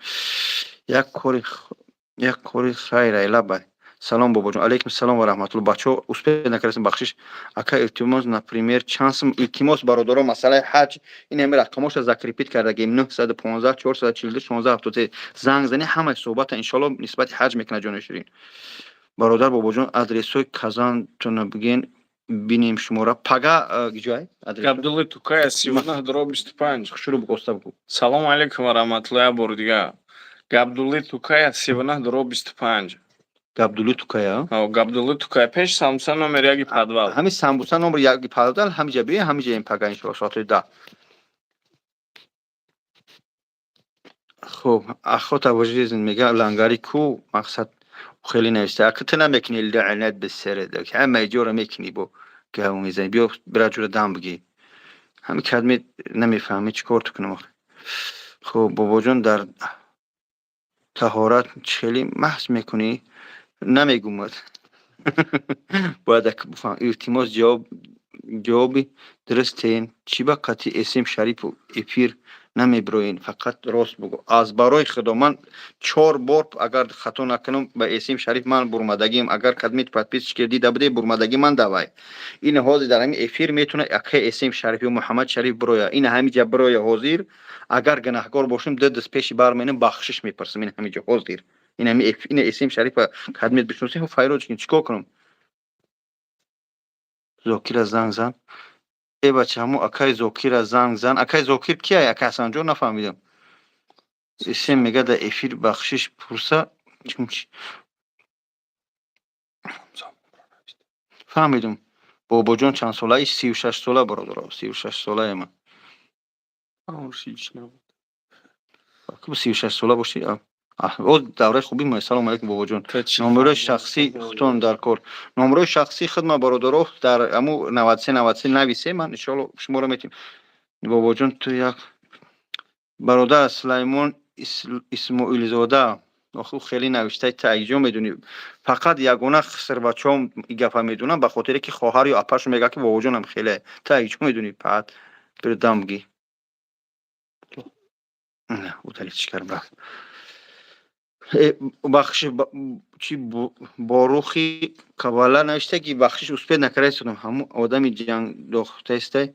Як кори хайр айлабай. Салом, бобоҷон. Алейкум салом ва раҳматулло. Бачаҳо, успеть накардастем, бахшиш. Ака, илтимос, например, чанд сум? Илтимос, бародаро, масъалаи ҳаҷ, ин ҳами рақамоша закрепить кардагим: 915 442 16 73. Занг зани, ҳамаи суҳбата иншоалло нисбати ҳаҷ мекунад, ҷони ширин. Бародар, бобоҷон, адресҳои Казантона бигӯен, бинем шумора пага ҷой. Габдулли Тукая, 39/25. Шурӯъ бугӯ, оста бугӯ. Салому алейкум ва раҳматуллоҳи. Як бори дигар, Габдулли Тукая, 39/25. Габдулли Тукая. Габдулли Тукая, пеш самбуса номер яки подвал. Ҳамин самбуса номер яки подвал, ҳамиҷа биё, ҳамиҷаем пага, иншоалло, соати 10. Хуб, охота в жизнь мега, лангари ку мақсад хеле нависта. Ака, ту намекунӣ, лаънат ба сарат, ҳамаи ҷоро мекунӣ, бо гав мезанӣ. Биё, бира, ҷура дам бигӣ. Ҳамин кадме намефаҳмӣ, чӣ кор ту кунам. Хуб, бобоҷон, дар таҳорат хеле маҳз мекунӣ? Намегумад, бояд бифаҳм. Илтимос, ҷавоби дуруст тен. Чӣ ба қатъи Эсем Шарипу эфир намебироен? Фақат рост бугӯ. Аз барои Худо, ман чор бор, агар хато накунам, ба Эсем Шариф ман бурмадагим. Агар кадмит подписчики дида буде, бурмадагӣ ман давай. Ин ҳозир дар ҳамин эфир метавона акаи Эсем Шариф ё Муҳаммад Шариф бироя, ин ҳамиҷа бироя ҳозир. Агар гунаҳгор бошем, ду даст пеши барменем, бахшиш мепурсам, ин ҳамиҷа ҳозир. Инами ина эсем Шарифа кадмет бишноси, файроҷ кин, чикор кунам? Зокира занг зан. Э, бача, ҳамо акай Зокира занг зан. Акай Зокир кия, ака Ҳасанҷон, нафаҳмидам. Эсем мега, да эфир бахшиш пурса. Фаҳмидум. Бобоҷон чанд сола? 36 сола, бародаро, 36 солае ман. 36 сола бошӣ, о, давраи хуби мо. Салому алейкум, бобоҷон. Номерои шахсӣ худтон дар кор. Номерои шахсии худма, бародаро, дар аму 93 93 нависе, ман иншоалло шуморо метим. Бобоҷон, ту як бародар Сулаймон Исмоилзода, оху хеле навиштаи таиҷо медунӣ. Фақат ягона хисрбачаҳом и гапа медунам, ба хотире ки хоҳар ё апашо мега, ки бобоҷонам хеле таиҷо медунӣ. Паат бирдам ги удалить кардам, рафт. Бахши чи борухи кавала навишта, ки бахшиш успеть накарда. Ҳамун одами ҷангдохтаистай,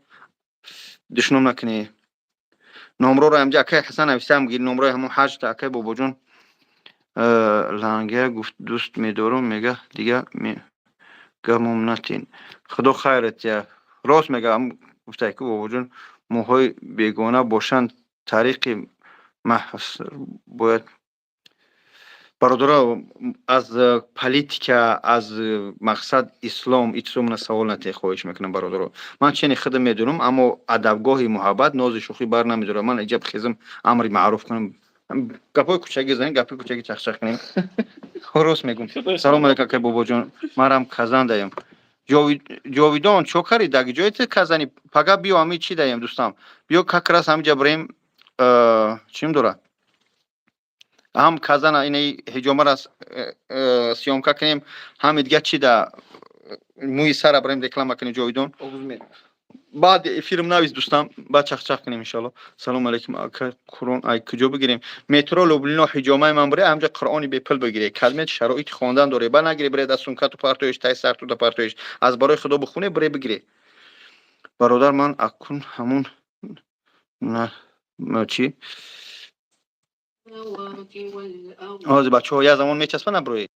душном накунӣ. Номроро ҳамҷа акай Ҳасан навиштаам, ги номрои ҳамун ҳашта. Акай бобоҷон, лангия гуфт, дӯст медорум, мега, дига гамом натин. Худо хайрат я, рост мега. Гуфтай ки бобоҷон, моҳои бегона бошанд, тариқи маҳз бояд. Бародаро, аз политика, аз мақсад ислом, ичзомна савол натиҳ, хоҳиш мекунам, бародаро. Ман чени худам медонам, аммо адабгоҳи муҳаббат нози шӯхӣ бар намедорам. Ман иҷаб хезам, амри маъруф кунам, гапҳои кучагӣ занем, гапҳои кучагӣ чахчах кунем. Рост мегум. Салому алейкум, акай бобоҷон, манам Казандаям. Ҷовидон, чо кари даги ҷои ту Казани? Пага биё, ҳами чӣ даем, дӯстам, биё, как раз ҳамиҷа бирем. Чим дора, ҳам Казана инаи ҳиҷомара съёмка кунем, ҳами дига чи да мӯи сара бирем, реклама кунем. Ҷовидон, баъд филм навис, дӯстам, баъд чахчах кунем, иншоалло. Салому алейкум, ака, Қуръон ай куҷо бигирем? Метро Люблино ҳиҷомаи ман бире, ҳамҷа Қуръони бепул бигире. Кадмет шароити хондан доре, ба нагире, бире, да сумкату партоиш, тай сарту да партоиш, аз барои худо бихоне, бире, бигире. Бародар, ман акун ҳамун на чӣ ҳозир бачаҳо як замон мечаспа наброи.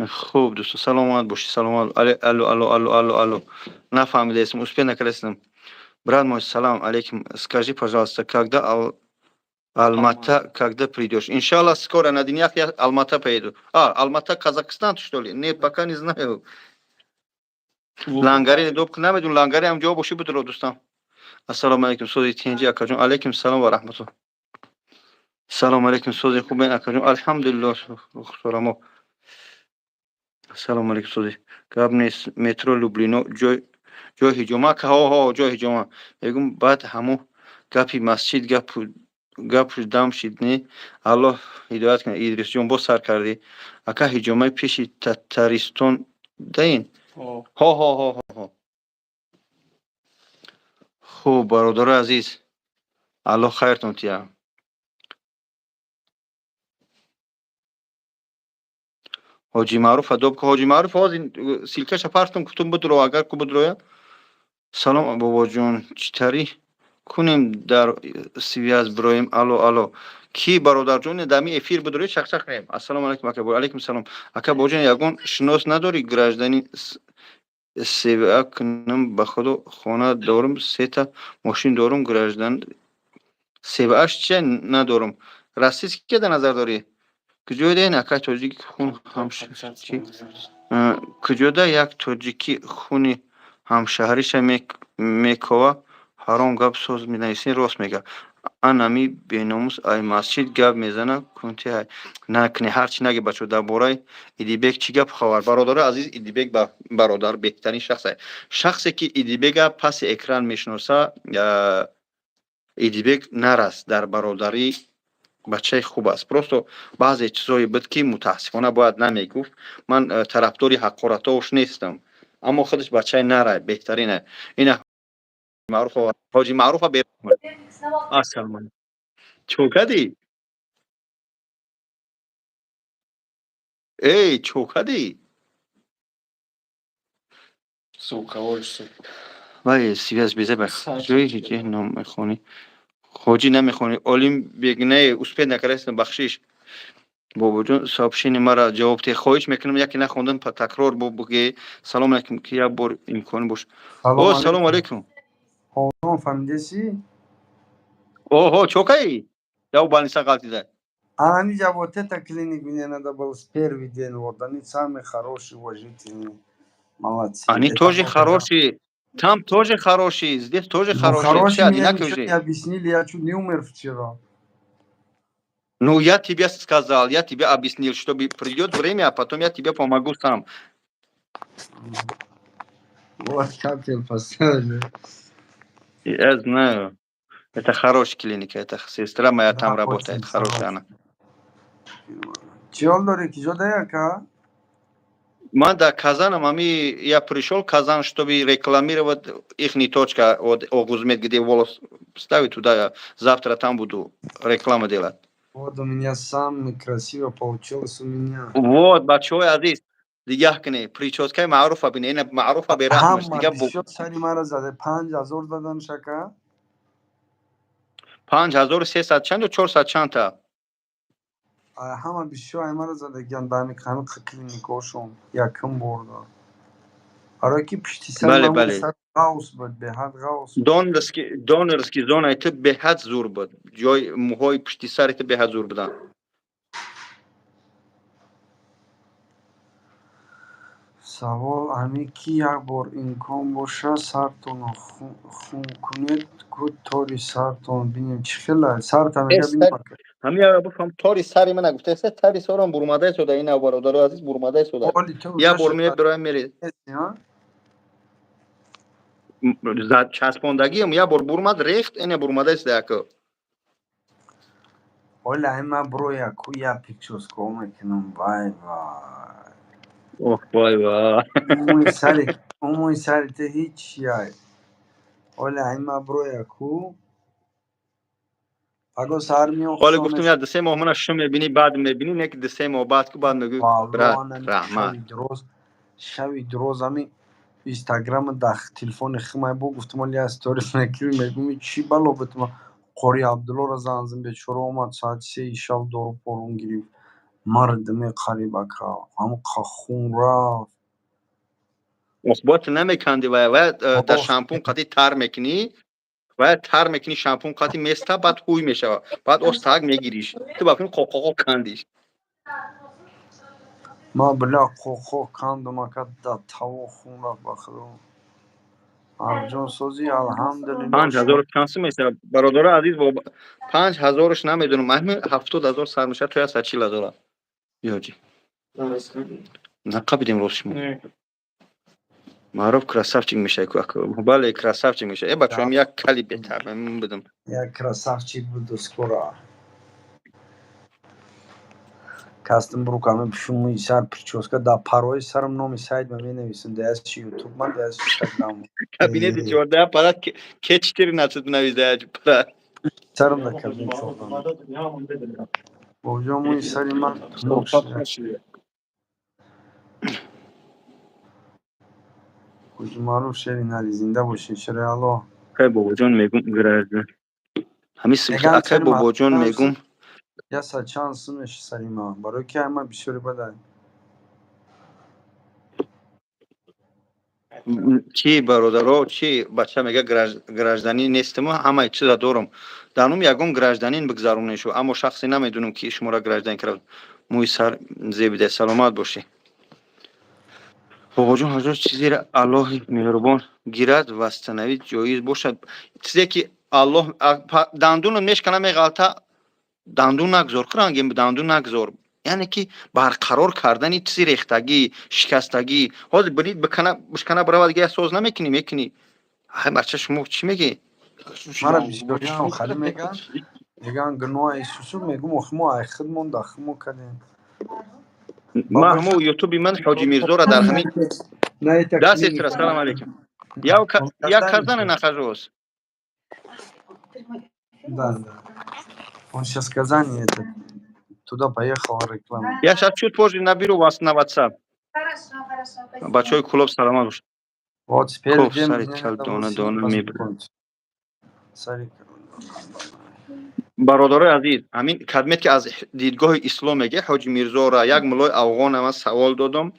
Хуб, дӯсто, саломат бошед, саломат. Алло, алло, алло, алло, алло, нафаҳмидаестам, успеть накардастам. Брат мой, салам алейкум, скажи, пожалуйста, когда Алмата, когда придешь? Иншаллах, скоро на днях я Алмата поеду. А, Алмата, Казахстан, что ли? Не, пока не знаю. Лангари доб намедун, лангари ҳам ҷо боши будро, дӯстам. Ассалому алейкум, сози, тинҷи, акаҷон. Алейкум салом ва раҳматуллоҳ. Салому алейкум, сози, хубен, акаҷон? Алҳамдулиллоҳ, сорамо. Ассалому алейкум, сози. Гап нест, метро Люблино ҷой ҷои ҳиҷома, ҳо, ҳо, ҷои ҳиҷома. Мегум, баъд ҳамун гапи масҷид гапу гапу дам шид, не? Аллоҳ ҳидоят кунад. Идрисҷон, боз сар кардӣ. Ака, ҳиҷомаи пеши Татаристон даин? Ҳо, ҳо, ҳо, ҳо, ҳо. Хуб, бародарои азиз, Аллоҳ хайртон тия. Ҳоҷи Маъруф адоб, Ҳоҷи Маъруф ҳозир ссылка ша партум, кутум будро, агар ку будроя. Салом, бобоҷон, чӣ тари кунем, дар связь бироем? Алло, алло, ки бародарҷон, дами эфир бидоред, чақчақ кунем. Ассалому алайкум, ака. Алайкум салом, ака. Бобоҷон, ягон шинос надорӣ, гражданин СВА кунам? Ба худо, хона дорум, сета мошин дорум, граждан СВАш чия надорум. Российский дар назар дорӣ? Куҷода ин акай тоҷики хун ҳамчи, куҷода як тоҷики хуни ҳамшаҳриша мекова, ҳаром гап соз менависӣ. Рост мега, анами беномус ай масҷид гап мезана, кунти ҳай накунӣ, ҳарчи наги. Бачо, дар бораи Идибек чӣ гап хабар? Бародари азиз, Идибек бародар беҳтарин шахс, шахсе ки Идибека паси экран мешиноса, Идибек нараст дар бародарӣ, бачаи хуб аст. Просто баъзе чизҳое буд, ки мутаассифона бояд намегуфт. Ман тарафдори ҳақоратош нестам, аммо худаш бачаи нарай, беҳтарина. Ина Маъруф, ҳоҷи Маъруфа. Ассалому алайкум, чӣ кардӣ? Эй, чо кадӣ? Сука, ой, сука. Вай, связь беза. Ҷои ҳиҷе намехонӣ. Хоҷӣ намехонӣ. Олим бегнае успеть накардастам, бахшиш. Бобоҷон, сообщение мара ҷавоб те, хоҳиш мекунам, яке нахондам, такрор буге. Салом алейкум, ки як бор имкон бош. О, салом алейкум. Ҳозон фаҳмидеси? Оҳо, чокаи? Яв больница ғалтида. А они же, вот это клиник мне надо было с первый день, вот они самые хорошие, уважительные, молодцы. Они Это тоже вот хорошие. Там тоже хорошие, здесь тоже Ну, хорошие. хорошие Все мне одинаковые ничего же. не объяснили, я чуть не умер вчера. Ну, я тебе сказал, я тебе объяснил, чтобы придет время, а потом я тебе помогу сам. Вот капель поставили. Я знаю. Это хорошая клиника, это сестра моя Да, там работает, очень хорошая она. Чӣ ҳол дорӣ, ки ҷо даяка? Ман да Казаном, ами я пришел в Казан, чтобы рекламировать их точка, вот Огузмед, где волос ставить туда, я завтра там буду реклама делать. Вот у меня самый красиво получилось у меня. Вот, бачаҳои азиз, дигаҳ кунед, прическаи Маъруфа бинед, ина Маъруфа бераҳмаш, Ҳама дига бо бисёр сари мара заде, 5000 дадан шака. 5300 чанд ё 400 чанд та? Ҳама бисёр ай мара задагиан дар ҳами клиникошон якум борда. Барое ки пишти сари Бале, ман бале. сар ғавс буд, беҳад ғавс буд. Донорский зонаи ту беҳад зур буд. Ҷои мӯҳои пушти сари ту беҳад зур буданд. Савол ҳамин, ки як бор имкон боша, сартонро хун кунед, ку тори сартон бинем чӣ хела сарта мега бинем. Ҳамин яра бифаҳм, тори сари мана гуфтаеста, тари сарам бурмада истода, ина бародаро азиз, бурмада истода. Оли ту Як бор мебироям, мере. Часпондагиам як бор бурмад, рехт, ина бурмада истода яко. Оли ай ма броя ку я прическа мекунам, вай вай. Ох, вай вай. Умуи сари ту ҳеҷ яй. Оли ай ма броя ку. Паго сар Ҳоле гуфтам, як 2-3 моҳ мана шум мебинӣ, баъд мебинӣ, не ки 2-3 моҳ баъд ку баъд мегӯӣ, брат, раҳмат. Шави дуроз ами инстаграма дар телефони химай бо гуфтам, оли я сторис мекунӣ, мегӯм, чӣ бало бутма, Қори Абдуллоро занг зад, бечора омад соати 3-и шаб, дору порун гирифт. Мардаме қариб ака, ҳамқа хун рафт. Охбот намеканди вай, вай дар шампун қати тар мекунӣ, вай тар мекунӣ, шампун қати места, баъд ҳуй мешавад, баъд остаак мегириш. Ту ба фикр қоқоқо кандиш. Ма била қоқо кандум ака, дар таво хун рафт, ба худо. Арҷон созӣ, алҳамдулилло. 5000 чанд сум мешавад, бародаро азиз, 5000-ш намедонам, ҳамин 70 000 сар мешавад, то 140 000. Биёҷи. Нақабидем рост шумо. Маъруф красавчик мешавад ку. Бале, красавчик мешавад. Э, бачаҳом, як кали беҳтар будам. Як красавчик буду скоро. Кастом бурук ами пушумуи сар прическа дар парои сарам номи сайт ма менависам, даясши ютуб ман, даясши инстаграм. Кабинети 14 пара К 14 бинавис даяч пара. Сарам дар кабинет 14. Бобоҷон, мӯи сари ман тунук шуда. Хоҷи Маъруф, шери нари, зинда бошед, шери Аллоҳ. Акай Бобоҷон, мегум, граждан. Ҳамин Меган акай сари Бобоҷон, мегум. Яса чанд сум меша сари ман, барои ки ай ман бисёри бадай. Чӣ, бародаро, чӣ, бача мега, гражданин нестиму, ҳамаи чиза дорам. Дар ном ягон гражданин бигзаронешу, аммо шахсе намедонам, ки шуморо гражданин кард. Мӯи сар зебида, саломат бошӣ. Бобоҷон, ҳазор чизеро Аллоҳи меҳрубон гирад, восстановить ҷоиз бошад. Чизе ки Аллоҳ дандуно мешкана, меғалта, дандун нагзор, рангем дандун нагзор. Яъне ки барқарор кардани чизи рехтагӣ, шикастагӣ. Ҳозир бинид, бикана, бишкана, барава, дига соз намекунӣ, мекунӣ. Ҳай, бача, шумо чӣ мегӣ? Мара бисёриам хали меган, меган, гуноҳи сусу, мегум, охи мо ай худмон да хумо кардем. Ман ҳамо ютуби ман Ҳоҷи Мирзора дар ҳамин. Да, сестра, салам алейкум. Я Казане нахожусь. Да. Он сейчас в Казани, это. Туда поехала реклама. Я сейчас чуть позже наберу вас на WhatsApp. Хорошо, хорошо, спасибо. Бачаҳои Кулоб саломат бошед. Вот теперь Коф, ждем. сари кал дона дона мебарад. Сари. Бародарои азиз, ҳамин кадмет, ки аз дидгоҳи ислом меге, Ҳоҷи Мирзора, як муллои афғона ман савол додам,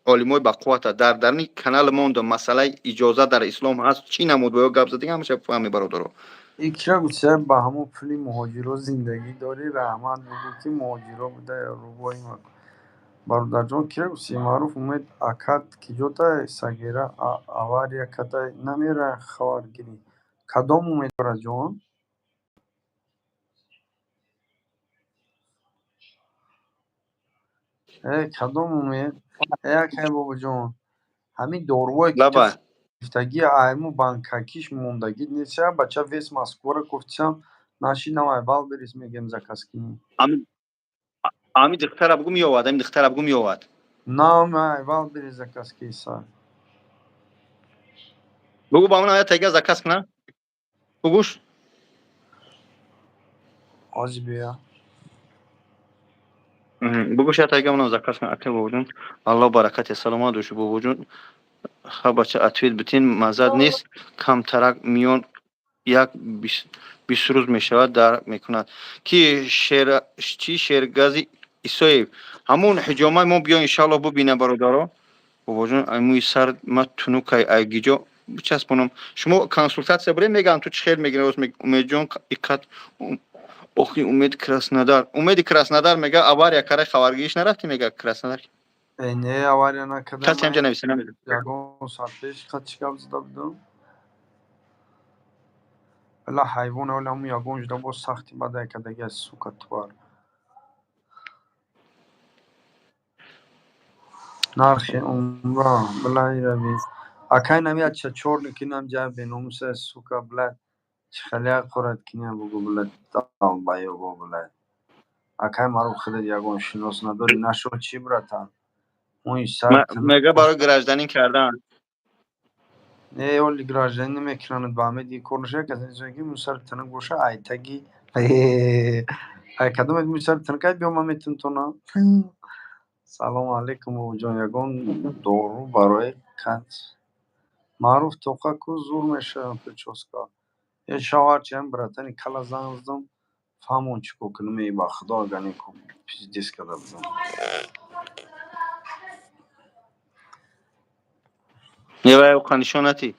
олимои бақуввата дар дарни канал мондам, масъалаи иҷоза дар ислом ҳаст, чӣ намуд, бо ё гап задига, ҳамаша фаҳми, бародаро. Икра гуфта, ба ҳамон пули муҳоҷиро зиндагӣ дорӣ, раҳмат бугӯ, ки муҳоҷиро буда рӯбои макун. Бародарҷон, кира гуфти? Маъруф Умед акат киҷотай сагера авария кадай намера хабаргирӣ. Кадом Умедораҷон? Э, кадом Умед? Э, акай бобоҷон, ҳамин дорувое ки ту Лаба. гирифтагӣ, айму банкакиш мондагӣ нест, бача весь Москваро гуфтисам, нашинам, ай Валберис мегем, заказ кунӣ. Ами духтара бугу, меовад, ами духтара бугу, меовад. На, ай Валберис заказ киса. Бугу, ба ман тайга заказ кунам, бугуш. Ози бия. Бугуш, я тайга манам заказ кунам. Акай бобоҷон, Аллоҳ баракате, саломат бошӣ, бобоҷон. Ха, бача, ответ битин, мазад нест, камтарак миён як 20 рӯз мешавад, дарк мекунад, ки шер чӣ Шергази Исоев, ҳамун ҳиҷомаи мо биё, иншаллоҳ, бубина, бародаро. Бобоҷон, ай мӯи сар ма тунукай, ай гиҷо бичаспонам? Шумо консултатсия бурем, мегӯям, ту чӣ хел мегирӣ? Умедҷон, иқат охи. Умед Краснодар, Умеди Краснодар мега, авария карай, хабаргириш нарафтӣ, мега Краснодар. Э, не, авария накардам. Касе ҳамҷа нависа намедонам. Ягон соат пеш қад чӣ гап зада будам? Ла, ҳайвон, ола ҳамун ягон ҷуда боз сахти бадай кадаги, сука, тварь. Нархи умра, блай рави. Акай нами ча чёрный кинам ҷа беномуса, сука, блядь. Чӣ хеле қурат киня, бугу, блядь, долбоёбо, блядь. Акай маро худат ягон шинос надорӣ, нашо чӣ, братан? Мӯи сар Мега, барои гражданин кардан. Не, оли гражданин намекунанд, ба ҳамаи дигар кор наша, касе ки мӯи сари тунук боша, айтаги ай кадомет мӯи сари тунук, ай биё, ман метун тона. Салому алайкум, бобоҷон, ягон дору барои қанд? Маъруф тоқа ку зур мешавад прическа. Е, шав ҳарчи ҳам братани кала занг задам, фаҳмон чӣ кор кунам, е, ба худо, агар не ку пиздец карда будам. Невай нишонати.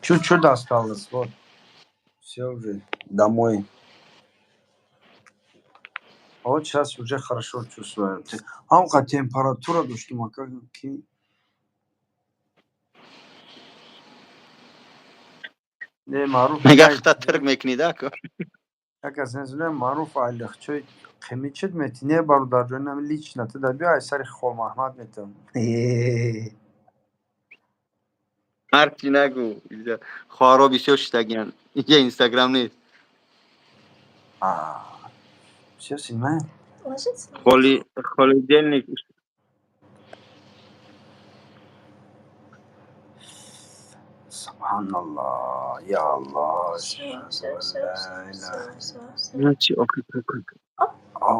Чуть-чуть осталось, вот. Все уже, домой. Вот сейчас уже хорошо чувствую. Ҳамқа температура доштум, ака, ки не, маъруф. Мега, хита тирк мекунид, ако. Як аз незунем, маъруф, айлиқчои қимичит мети, не, бародарҷон, ами лично ту да биё, ай сари Холмаҳмад метам. Ҳарчи нагӯ, хоҳаро бисёр шиштагиянд, инҷа Инстаграм нест. Все, снимаем? Ложиться? Холи холодильник. Субҳаналлоҳ, я Аллоҳ. Все, все, все, все, все, все, все. Начи охи. О,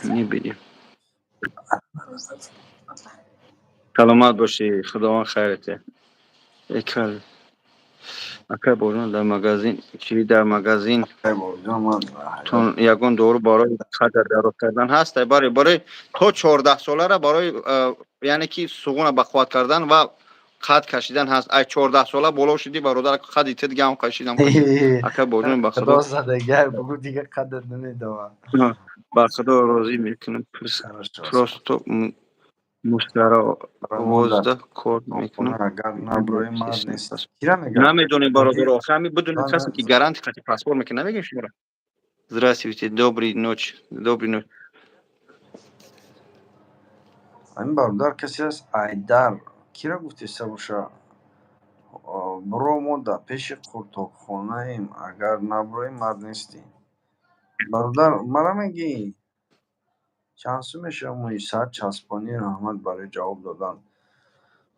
Мебинем. Ложиться. Опа. Саломат бошӣ, худованд хайрате. Экал, акай борон, дар магазин чи, дар магазин ай бобоҷон, ман тон ягон дору барои қадр дароз кардан ҳаст? Барои то 14 солара, барои яъне ки суғуна бақувват кардан ва қад кашидан ҳаст. Ай 14 сола боло шудӣ, бародар, қади ту дига ҳам кашидам. Ака борон, ба худо худо задагай, бугу, дига қадр намедавад. Ба худо розӣ мекунам. Хорошо. Просто мусаровозда кор мекунам. Агар наброи мард нест, кира мега? Намедонем, бародаро, охи ҳами бидуни Да, касе да. ки гаранти қати паспорт мекунад, намегем шуморо. Здравствуйте, добрый ночь, добрый ночь. Ҳамин бародар касе аст, Айдар, кира гуфтеста боша? Бро, мо дар пеши қуртобхонаем, агар наброӣ, мард нестӣ. Бародар, мара мегӣ? Чанд сум мешавад мӯи сар часпонӣ? Раҳмат барои ҷавоб додан.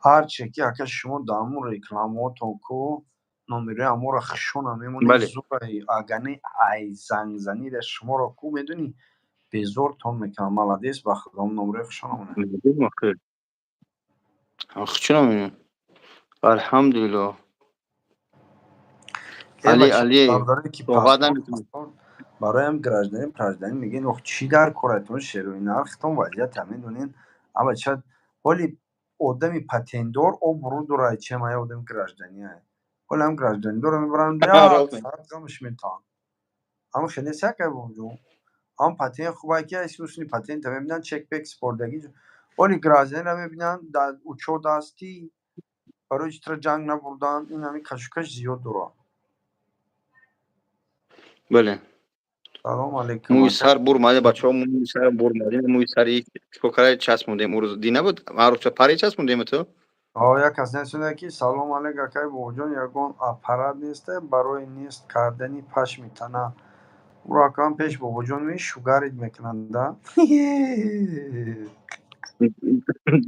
Ҳарче ки, ака, шумо дар ҳамун рекламаотон ку номерои ҳаморо хишона мемонед. Бале. Зураи, агар не, ай зангзанида шуморо ку медонӣ. Безортон мекунам, молодец, ба худом номрои хушонамона. Чунам, алҳамдулилло. Али Алиев. Бароям гражданин гражданин мегӯен, ох, чӣ дар коратон шерои нархтон вазъията медонен. Ама ча ҳоли одами патентдор обрӯ дорад, чем ая одами гражданин. Ҳоли ҳам гражданин мебаранд, ғамш метавон. Ама хеле сякай, бобоҷон. Ҳам патент хубай, ки айси патента мебинанд, чек-пек спордагӣ. Ҳоли гражданинро мебинанд, дар учёт ҳастӣ, барои чӣ тра ҷанг набурданд, ин ҳамин кашукаш зиёд дорад. Бале. Салом алейкум. Мӯи сар бурмаде, бачаҳо, мӯи сар бурмаде, мӯи сари чикор часпондем, урӯз дина буд, маъруф пари часпондем ту. Як кас нависонда, ки салом алейк, акай бобоҷон, ягон аппарат несте барои нест кардани пашми тана? Ӯро акам пеш бобоҷон шугарид мекунанда.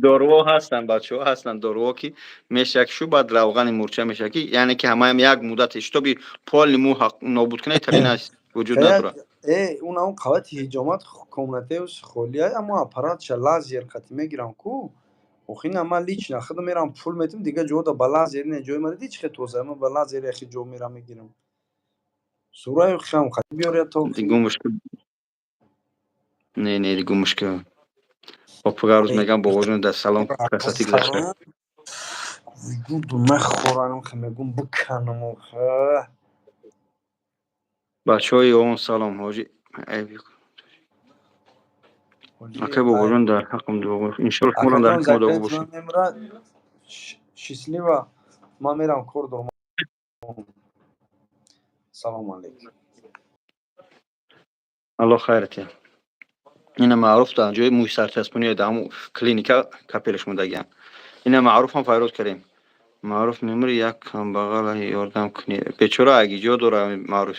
Доруҳо ҳастанд, бачаҳо, ҳастанд доруҳо, ки мешавад шу, баъд равғани мурча мешавад, ки яъне ки ҳамаям як муддате шитоби полный мӯ нобуд кунад, талин вуҷуд надорад. Э, он он қавати ҳиҷомат комнатаи холия, аммо аппаратша лазер қати мегирам ку. Охи ина ман лично худам мерам, пул метам, дига ҷода ба лазер не ҷои мара ди чӣ хел тоза, ман ба лазер яхе ҷо мерам мегирам. Сураи хам қати биёря то. Дигу мушкил. Не, не, дигу мушкил. Папуга рӯз мегам, бобоҷон, дар салон красоты гузашта. Вуҷуду нахӯранам, хе мегум биканам охе. Бачаҳои он салом, ҳоҷи. Акай бобоҷон, дар ҳаққам дуо, иншоалло шуморо дар ҳаққи мо дуо бошед. Счастливо, ман мерам, кор дорам. Салому алейкум. Аллоҳ хайрат. Ина маъруф дар ҷои мӯи сарчаспонӣ, дар ҳамун клиника капелаш мондагиам. Ина маъруфам файрод кардем. Маъруф мемури, як камбағала ёрдам кунӣ. Бечора агиҷо дора маъруф.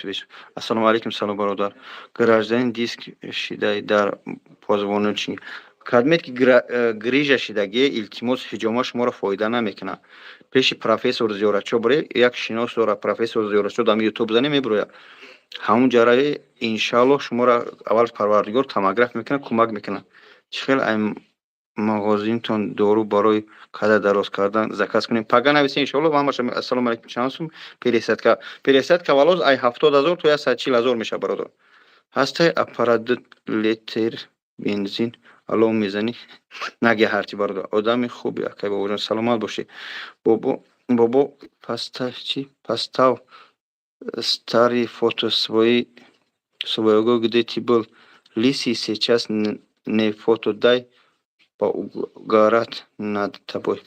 Ассалому алайкум, салом, бародар. Гражданин диск шидай дар позвоночник. Кадмет ки грижа шидагӣ, илтимос, ҳиҷома шуморо фоида намекунад. Пеши профессор Зиёратчо бире, як шинос дора профессор Зиёратчо, дар ютуб зане мебирояд. Ҳамун ҷараи иншааллоҳ шуморо аввал парвардигор томограф мекунад, кӯмак мекунад. Чӣ хел ай мағозинтон дору барои када дароз кардан заказ кунем? Пага нависе, иншоалло, ҳамаша. Ассалому алайкум, чанд сум пересадка? Пересадка волос ай 70 000 то 140 000 мешавад, бародар. Ҳастай аппарат 2 литр бензин алов мезанӣ? Наге ҳарчи, бародар. Одами хуби, акай бобоҷон, саломат бошӣ. Бобо, бобо, поставь чӣ? Поставь старый фото свои своего, где ты был лысый, сейчас не фото, дай поугарать над тобой.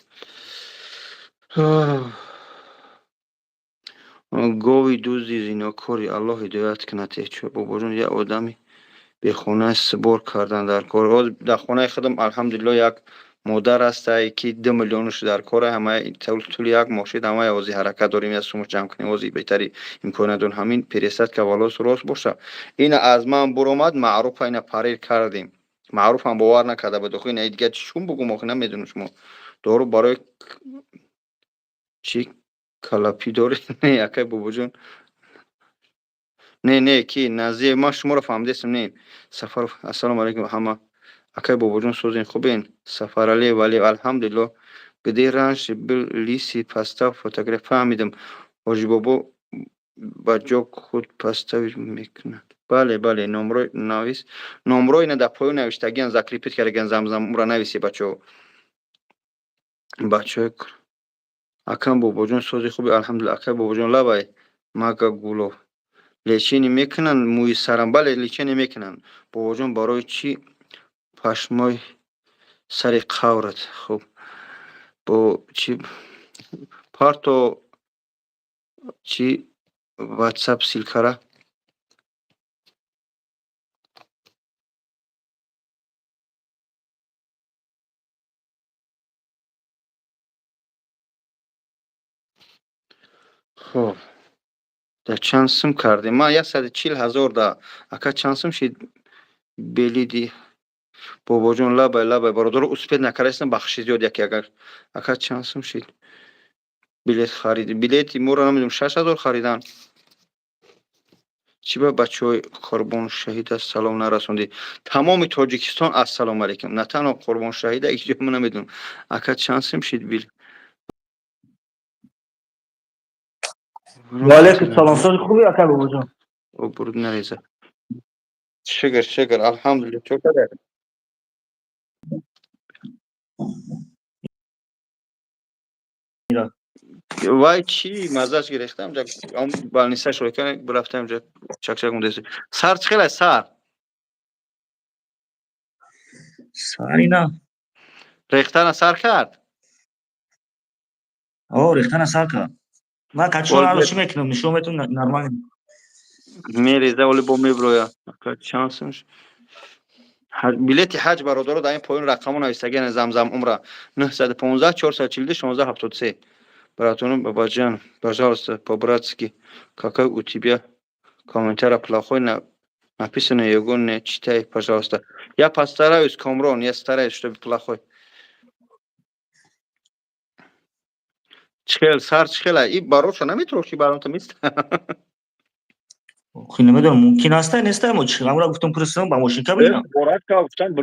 Гови дузди зинокори, Аллоҳ ҳидоят кунад. Бобоҷон, як одами бехона сбор кардан дар кор. Дар хонаи худам, алҳамдулилло, як модар ҳастай, ки 2 миллионаш дар кора, ҳамаи тӯли як моҳ шид, ҳамаи ози ҳаракат дорем, як сумаш ҷамъ кунем, ози беҳтари имконият дорем. Ҳамин пересадка волос рост боша. Ина аз ман буромад маъруфа, ина парер кардем. Маъруфам бовар накарда буд. Охи ина дига чун бугум, охи намедонам, шумо дору барои чӣ калапӣ доред? Не, акай бобоҷон, не, не, ки назир, ман шуморо фаҳмидастам, не. Сафаров, ассалому алайкум, ҳама, акай бобоҷон, созен, хубен? Сафаралиев Валиев, алҳамдулилло. Где раньше был лысый, поставь фотография. Фаҳмидам, ҳоҷибобо ба ҷо худ поставить мекунад. Бале, бале, номро навис, номро ина дар поён навиштагиан, закрепить кардагиан, замзам ура нависе, бачаҳо, бачаҳои. Акам бобоҷон, сози, хуби, алҳамдулилла. Акай бобоҷон, лабай. Мага Гулов, лечение мекунанд мӯи сарам? Бале, лечение мекунанд. Бобоҷон, барои чӣ пашмои сари қаврат? Хуб, бо чӣ парто чӣ ватсап ссылкара. Хуб, дар чанд сум кардем? Ман 140 000 да. Ака, чанд сум шид белиди? Бобоҷон, лабай, лабай, бародаро, успеть накардастам, бахши зиёд яке агар. Ака, чанд сум шид билет харид? Билети моро намедонам, 6000 харидан. Чӣ ба бачаҳои Қурбоншаҳида салом нарасондӣ? Тамоми Тоҷикистон ассалому алайкум. На танҳо Қурбоншаҳида, ҳеҷ ҷо ман намедонам. Ака, чанд сим шид бил? Ва алайкум салом. Сози хуби, ака Бобоҷон? Обруд нареза. Шукр, шукр, алҳамдулилла. Чо кадар? Вай, чӣ маззаш гирехтам, он больницаш ройкан рафтам, ҷа чакчак мондеси. Сар чӣ хелай, сар? Сарина. Рехтана сар кард? О, рехтана сар кард. Ман качо чӣ мекунам, нишон метун, нормально. Мереза, оли бо меброя. Чанд сум? Билети ҳаҷ, бародаро, дар ин поён рақамо навистагиан. Замзам умра 915 442 16 73. Братан, бабаджан, пожалуйста, по-братски, какой у тебя комментарий плохой на написано, его не читай, пожалуйста. Я постараюсь, Комрон, я стараюсь, чтобы плохой. Чихел, сар чихела, и бароша наметроши, баронта мист. Хи намедонам, мумкин аста, неста, мо чи амра гуфтам, пурсидам, ба мошинка бигирам. Боратка гуфтан,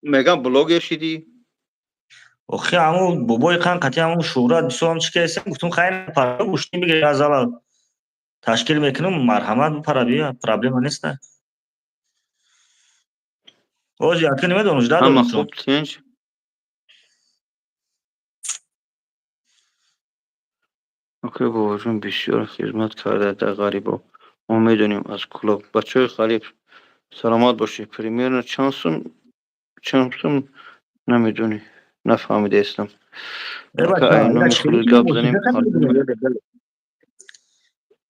мегам, блогер шиди. Охи, аму бобои қан қати аму шӯҳрат бисёрам чӣ кардам, гуфтам, хайр, пара гӯштин бигир, аз ала ташкил мекунам, марҳамат, бипара, бия, проблема неста. Ози ака намедонам, жда Ҳама дорам. хуб, тинч. Акай бобоҷон бисёр хизмат карда дар ғарибо. Мо медонем аз Кӯлоб. Бачаҳои ғариб, саломат бошед. Примерно чанд сум, чанд сум намедонӣ? Нафаҳмидаистам. Ака, ай номи худ гап занем.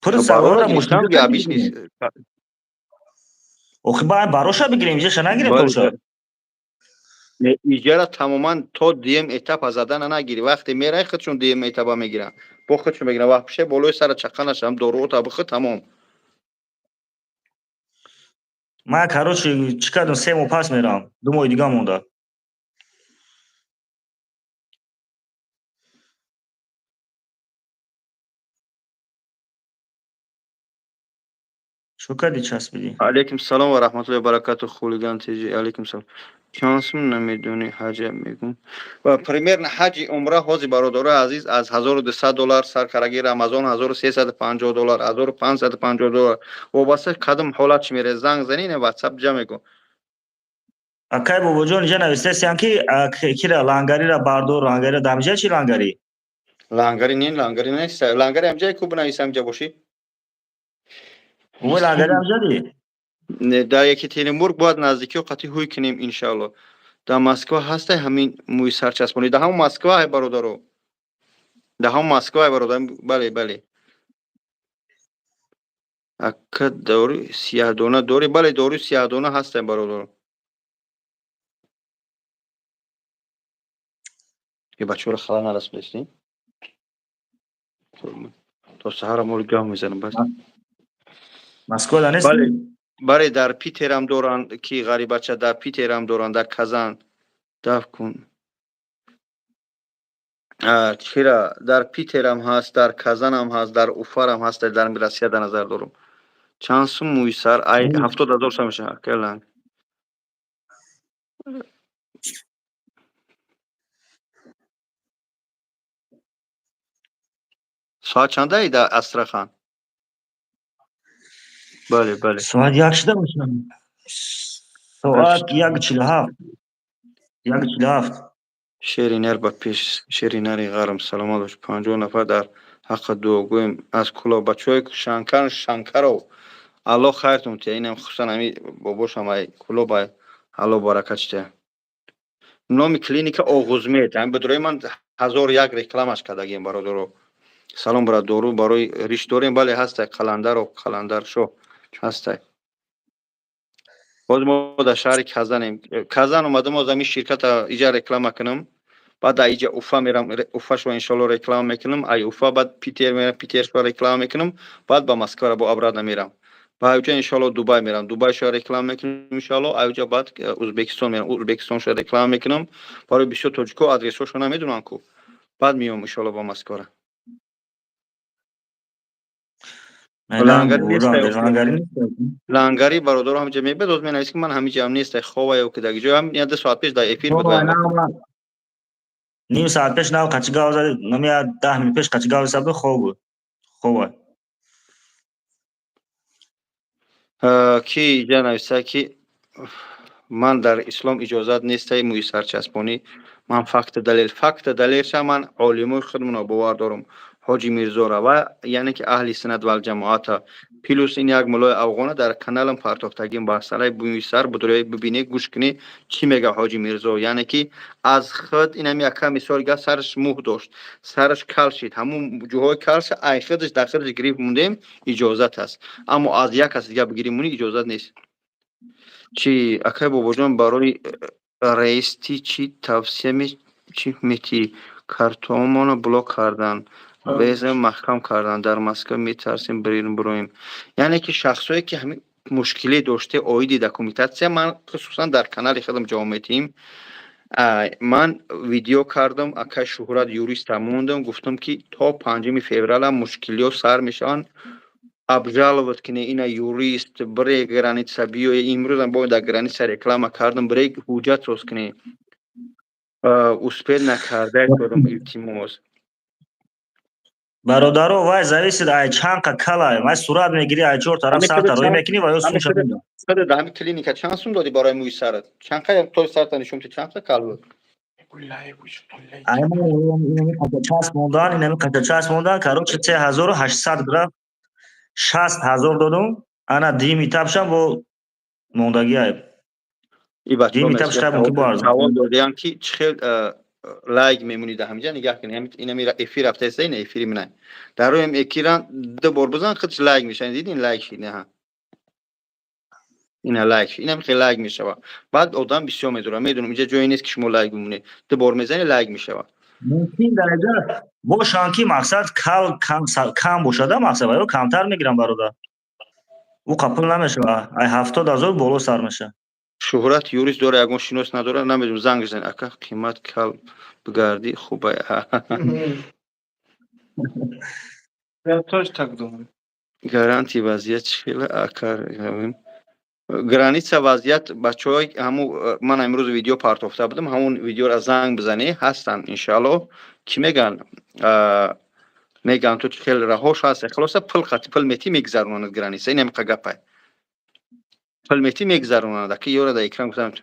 Пур Барора гирифтам, обычный. Охи, ба бароша бигирем, иҷаша нагирем тоша. Иҷара тамоман то дуюм этапа задана нагирӣ. Вақте мерай, худшон дуюм этапа мегиранд. Бо худшон мегиранд. Вақт болои сара чақа нашам, доруота бихӯ, тамом. Ман, короче, чӣ кардам, 3 моҳ пас мерам, 2 моҳи дига монда. Чӯ кардӣ, часпидӣ? Алейкум салом ва раҳматуллоҳи ва баракату, хулиган тиҷи. Алейкум салом. Чанд сум намедонӣ, ҳаҷа мегум. Ва примерно ҳаҷи умра ҳози, бародарои азиз, аз 1200 доллар сар караги, Рамазон 1350 доллар, 1550 доллар. Вобаста кадом ҳолат чи мере, занг зани, не, WhatsApp ҷа мегум. Акай Бобоҷон, инҷа навистасиям, ки кира лангарира бардор, лангарира дамиҷа чи лангарӣ? Лангари не, лангари нест. Лангари ҳамҷае ку бинависам ҷа бошӣ? Ой, лангари ҳамҷади? Не, дар Екатеринбург бояд наздикиҳо қатъи ҳуй кунем, иншаалло. Дар Москва ҳастай ҳамин мӯи сарчаспонӣ? Дар ҳамон Москва ай, бародаро. Дар ҳамон Москва ай, бародар. Бале, бале. Ака, дори сияҳдона дорӣ? Бале, дори сияҳдона ҳастай, бародаро. Е, бачаҳоро хала нарасондастӣ? То саҳара моли гап мезанам бас. Москва да нест? Бале. Бале, дар Питерам доранд, ки ғарибача, дар Питерам доранд, дар Казан. Даф кун. Чира, дар Питерам ҳаст, дар Казанам ҳаст, дар Уфарам ҳаст, дар Россия дар назар дорам. Чанд сум мӯи сар? Ай 70 000 сом мешавад. Келан. Соат чандаи дар Астрахан? Бале, бале. Соат як шуда бошам. Соат 1:47. 1:47. Шери нар ба пеш, шери нари ғарм, саломат бош. 50 нафар дар ҳаққи дуогӯем аз Кӯлоб. Бачаҳои Шанкар, Шанкаров, Аллоҳ хайртон тия. Инам хусусан ҳами бобошам ай Кӯлоб ай, Аллоҳ баракат тия. Номи клиника Оғузмед. Ҳами бидрои ман ҳазор як рекламаш кардагием, бародаро. Салом, брат, дору барои риш дорем? Бале, ҳастай, Қаландаров, Қаландаршоҳ ҳастай. Боз мо дар шаҳри Казанем. Казан омадам, боз ҳамин ширката иҷа реклама кунам. Баъд дар иҷа Уфа мерам, Уфашро иншоалло реклама мекунам. Ай Уфа баъд Питер мерам, Питершро реклама мекунам. Баъд ба Москвара бо обратно мерам. Ба айҷа иншоалло Дубай мерам. Дубайшро реклама мекунам иншоалло. Айҷа баъд Узбекистон мерам. Узбекистоншро реклама мекунам. Барои бисёр тоҷико адресҳошо намедонам ку. Баъд меом иншоалло ба Москвара. Лангари нест. Лангари бародаро ҳамҷа мебед, оз менавис, ки ман ҳамиҷам нест, хова ё ки даги ҷой ҳам 2 соат пеш дар эфир буд. Ним соат пеш нав қачи гав зад, намия 10 минут пеш қачи гав зад, хов буд, хова. Ки иҷа нависта, ки ман дар ислом иҷозат нестай мӯи сарчаспонӣ. Ман факта далел, факта далелша ман олимои худмона бовар дорам, Ҳоҷи Мирзора ва яъне ки аҳли суннат валҷамоата. Плюс ин як мулои афғона дар каналам партофтагим, масъалаи мӯи сар будрои бибинӣ, гӯш кунӣ, чӣ мега Ҳоҷи Мирзо. Яъне ки аз худ инам яка мисол га, сараш мӯҳ дошт, сараш кал шид, ҳамун ҷоҳои калша ай худаш дар худаш гирифт мондем, иҷозат аст, аммо аз як кас дига бигирӣ монӣ, иҷозат нест. Чи, акай Бобоҷон, барои реести чӣ тавсия чӣ метӣ? Картоамонро блок кардан, веза маҳкам кардан, дар Москва метарсем бироем. Яъне ки шахсое ки ҳамин мушкиле доште оиди документатсия, ман хусусан дар канали худам ҷавоб метиҳем. Ман видео кардам, акай Шуҳрат юриста мондам, гуфтам, ки то 5 феврала мушкилиҳо сар мешаванд, обжаловать кунӣ ина юрист, бире граница биёе. Имрӯзам бо дар граница реклама кардам, бире ҳуҷҷат соз кунӣ. Успел накарда дорам, илтимос. Бародаро, вай зависит ай чанд қа калай. Вай сурат мегирӣ, ай чор тараф сарта рӯй мекунӣ ва ё сумша. Дар ҳамин клиника чанд сум додӣ барои мӯи сарат? Чанд қа то сарта нишон, чанд қа кал буд? Часп мондан, инами қача часп мондан, короче, 3800 граф, 60 000 додум. Ана дими этапшам бо мондагӣ айб. Дими этапш мумкин бо арзон. Савол додиям, ки чӣ хел лайк мемонӣ. Дар ҳамиҷа нигаҳ кунӣ, инами эфир рафтаиста, ина эфири минай, дар рӯям экиран ду бор бизан, худш лайк мешава. Дидин, лайк шид? Неҳа, ина лайк шид, инам хел лайк мешава. Баъд одам бисёр медорад, медонам, инҷа ҷое нест, ки шумо лайк бимонед, ду бор мезанӣ, лайк мешава. Мумкин дараҷа бошанд, ки мақсад кал кам бошада, мақсад ё камтар мегирам, бародар, ӯ қабул намешава, ай 70 000 боло сар мешава. Шуҳрат юрист дора, ягон шинос надора, намедонам, занг зан, ака, қимат кал бигардӣ, хубай. Я тоже так думаю. Гарантия вазъият чӣ хела, ака? Граница вазъият, бачаҳои ҳаму ман имрӯз видео партофта будам, ҳамун видеоро занг бизанӣ, ҳастанд, иншаалло. Чӣ меган, меган, ту хел раҳош ҳаст. Хулоса, пул қати пул метӣ, мегузаронад граница. Ин ҳамиқа гапай, пул метӣ, мегузаронад. Аки ёра дар экран гуфтам,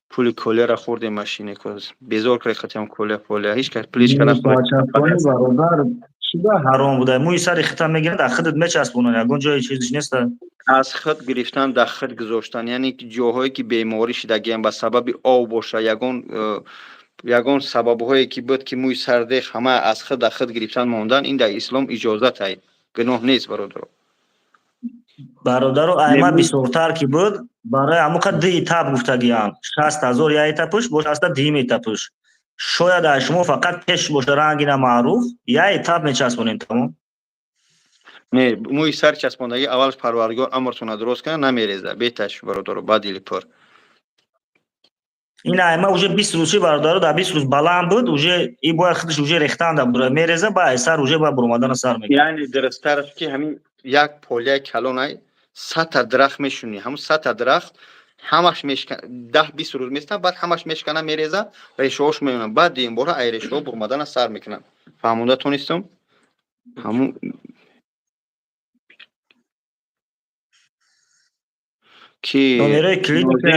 пули колияра хӯрдем, машине безор кард, қатиам колия полия ҳеч кас пул ҳеч кас нахӯрд. Бародар, чӣ ба ҳаром буда? Мӯи сари хита мегиранд, аз худат мечаспонанд, ягон ҷои чизиш неста. Аз худ гирифтан, дар худ гузоштан, яъне ки ҷоҳое ки беморӣ шидагиам, ба сабаби об боша, ягон сабабҳое ки буд, ки мӯи сардех ҳама аз худ дар худ гирифтан мондан, ин дар ислом иҷозат ай, гуноҳ нест, бародаро. Бародаро, айма бисёртар ки буд, барои ҳамоқа ду этап гуфтагиам: 60 000 як этапуш, бош аста дуюм этапуш. Шояд ай шумо фақат пеш боша, рангина маъруф, як этап мечаспонем, тамом. Не, мӯи сар часпондагӣ аввалаш Парвардигор амртона дуруст кана, намереза беташ, бародаро, ба дили пур. Ин айма уже 20 рӯз чи, бародаро, дар 20 рӯз баланд буд, уже и бояд худаш уже рехтанда буд, мереза, ба ай сар уже ба буромадана сар мекунад. Яъне дурусттараш, ки ҳамин як поляи калонай, 100-та дарахт мешунӣ, ҳамун 100-та дарахт ҳамаш мешкан, 10-20 рӯз местан, баъд ҳамаш мешкана, мереза, решаҳош мемонад, баъд дуюмбора ай решаҳо бурмадана сар мекунанд. Фаҳмонда тонистам? Ҳамун ки Номерои клиника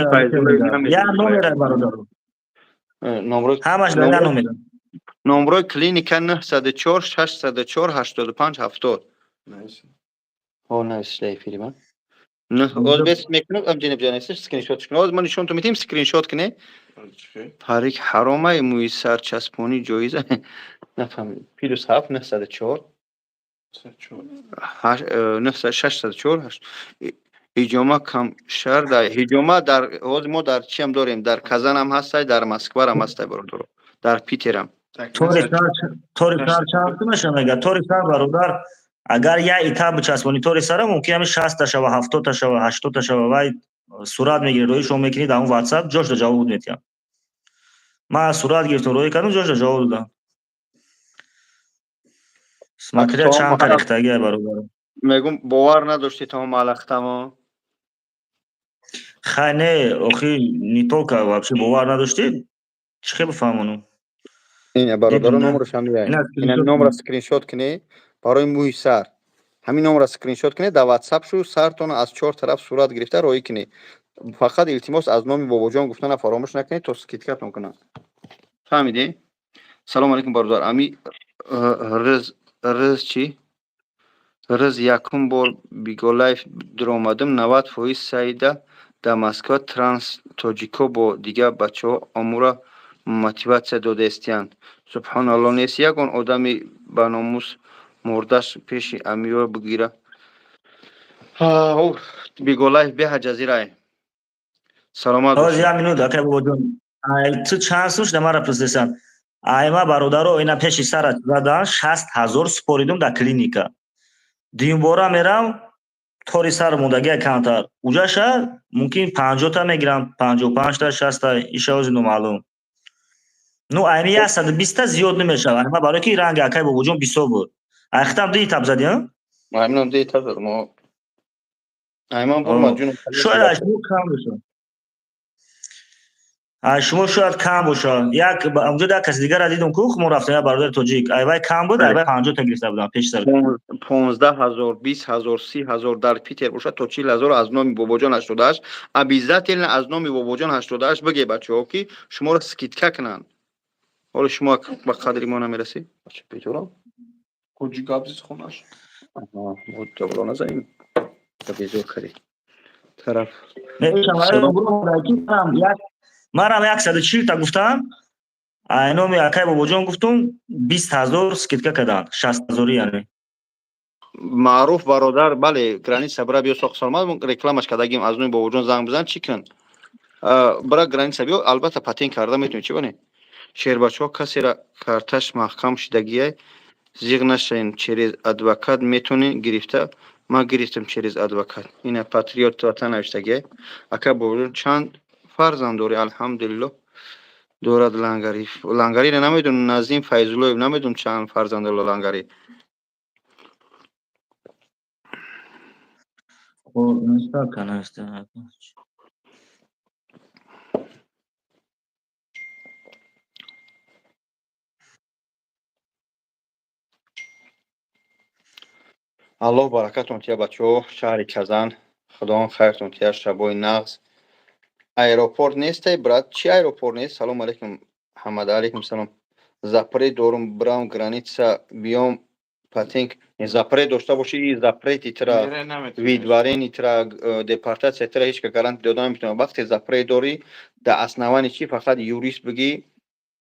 як номера, бародаро. Номро. Ҳамаш дар як номера. Номрои клиника 904 604 85 70. О, нависла эфири ман. Оз бес мекунам, ам ҷаниб ҷаниб скриншот кунем. Оз мо нишонтон медиҳем, скриншот кунем. Парик ҳаромай, мӯи сар часпонӣ ҷоиза? Нафаҳмидам. +7 904 604. Ҳиҷома камшар дар ҳиҷома, дар ҳозир мо дар чиам дорем, дар Казанам ҳастай, дар Москварам ҳастай, бародаро, дар Питерам. Тори сар чанд меша, мега тори сар, бародар, агар як этап бичаспонӣ тори сара, мумкин ҳами 60-та шава, 70-та шава, 80-та шава. Вай сурат мегирӣ, рӯи шумо мекунӣ, дар он ватсап ҷошда ҷавоб метиҳам. Ман сурат гирифтам, рӯӣ кардам, ҷошда ҷавоб додам. Смотря чанд қа рехтагиай, бародар. Мегум, бовар надошти то малахтамо. Хай, не, охи, не только вообще бовар надоштӣ, чӣ хел бифаҳмонам? Ина, бародаро, Дидум, номрош ҳамия. Ина Ина скриншот. Номро скриншот кунӣ барои мӯи сар. Ҳамин номро скриншот кунед, дар ватсап шу сартона аз чор тараф сурат гирифта роҳӣ кунед. Фақат, илтимос, аз номи Бобоҷон гуфтана фаромӯш накунед, то скидка тон кунанд. Фаҳмидӣ? Салому алейкум, бародар. Ами рӯз рӯз чӣ? Рӯз якум бор Биголайф дуромадам, 90% Саида дар Москва транс тоҷико бо дигар бачаҳо амура мотиватсия додаистиянд. Субҳоналло, нест ягон одами ба номус мурдаш пеши амиё бигира. Биголайф беҳа ҷазирай. Саломат Ҳоз бошед. Як минут, акай Бобоҷон. Ай ту чанд сум шуда, мара пурсисан. Ай ма, бародаро, ина пеши сара задан, 60 000 супоридум дар клиника. Дуюмбора мерам, тори сар мондагия камтар. Уҷаша мумкин 50-та мегирам, 55-та, 60-та, иша ҳози номаълум. Ну, айми 120-та зиёд намешавад. Ма барои ки ранги акай Бобоҷон бисёр буд. Ай хитам ду этап задӣ, а? Айминам ду этап задам. Айман бурма ҷуном. Шояд аз шумо кам бошад. Ай шумо шояд кам бошад. Як онҷо як каси дигарро дидум, ку мо рафтем, як бародари тоҷик. Ай вай кам буд, ай вай 50-та гирифта будам пеши сар. 15 000, 20 000, 30 000 дар Питер бошад, то 40 000 аз номи Бобоҷон 88. Обязательно аз номи Бобоҷон 88 бигӯ, бачаҳо, ки шуморо скидка кунанд. Ҳоло шумо ба қадри мо намерасӣ. Бача бечора. Ҳоҷи гап зид хонаш. Мо добро назанем. Безор кардӣ. Тараф. Манам 140-та гуфтам. Ай номи акай Бобоҷон гуфтум, 20 000 скидка карданд. 60 ҳазорӣ яъне. Маъруф бародар, бале, граница бира биё, соқ саломат, рекламаш кардагим, аз номи Бобоҷон занг бизан, чӣ кун? Бира граница биё, албатта патент карда метавонӣ, чӣ бонӣ? Шербачаҳо, касера карташ маҳкам шидагиай, зиғ нашавем, через адвокат метавонӣ гирифта. Ман гирифтам через адвокат. Ина патриот ватан навиштагиай. Ака Бобоҷон, чанд фарзанд дорӣ? Алҳамдулилло, дорад лангари. Лангариро намедонам, Назим Файзуллоев, намедонам чанд фарзанд дорад лангари. Хоб, нависта, нависта. Аллоҳ баракатон тия, бачаҳо, шаҳри Казан. Худованд хайртон тия, шабои нағз. Аэропорт нестай, брат? Чӣ аэропорт нест? Салому алейкум, Ҳамада, алейкум салом. Запрет дорум, бирам граница биём, патент. Запрет дошта бошӣ, и запрет и тра, выдворение тра, депортация тра ҳеч ка гарантия дода наметавонад. Вақте запрет дорӣ, дар основании чӣ, фақат юрист бигӣ,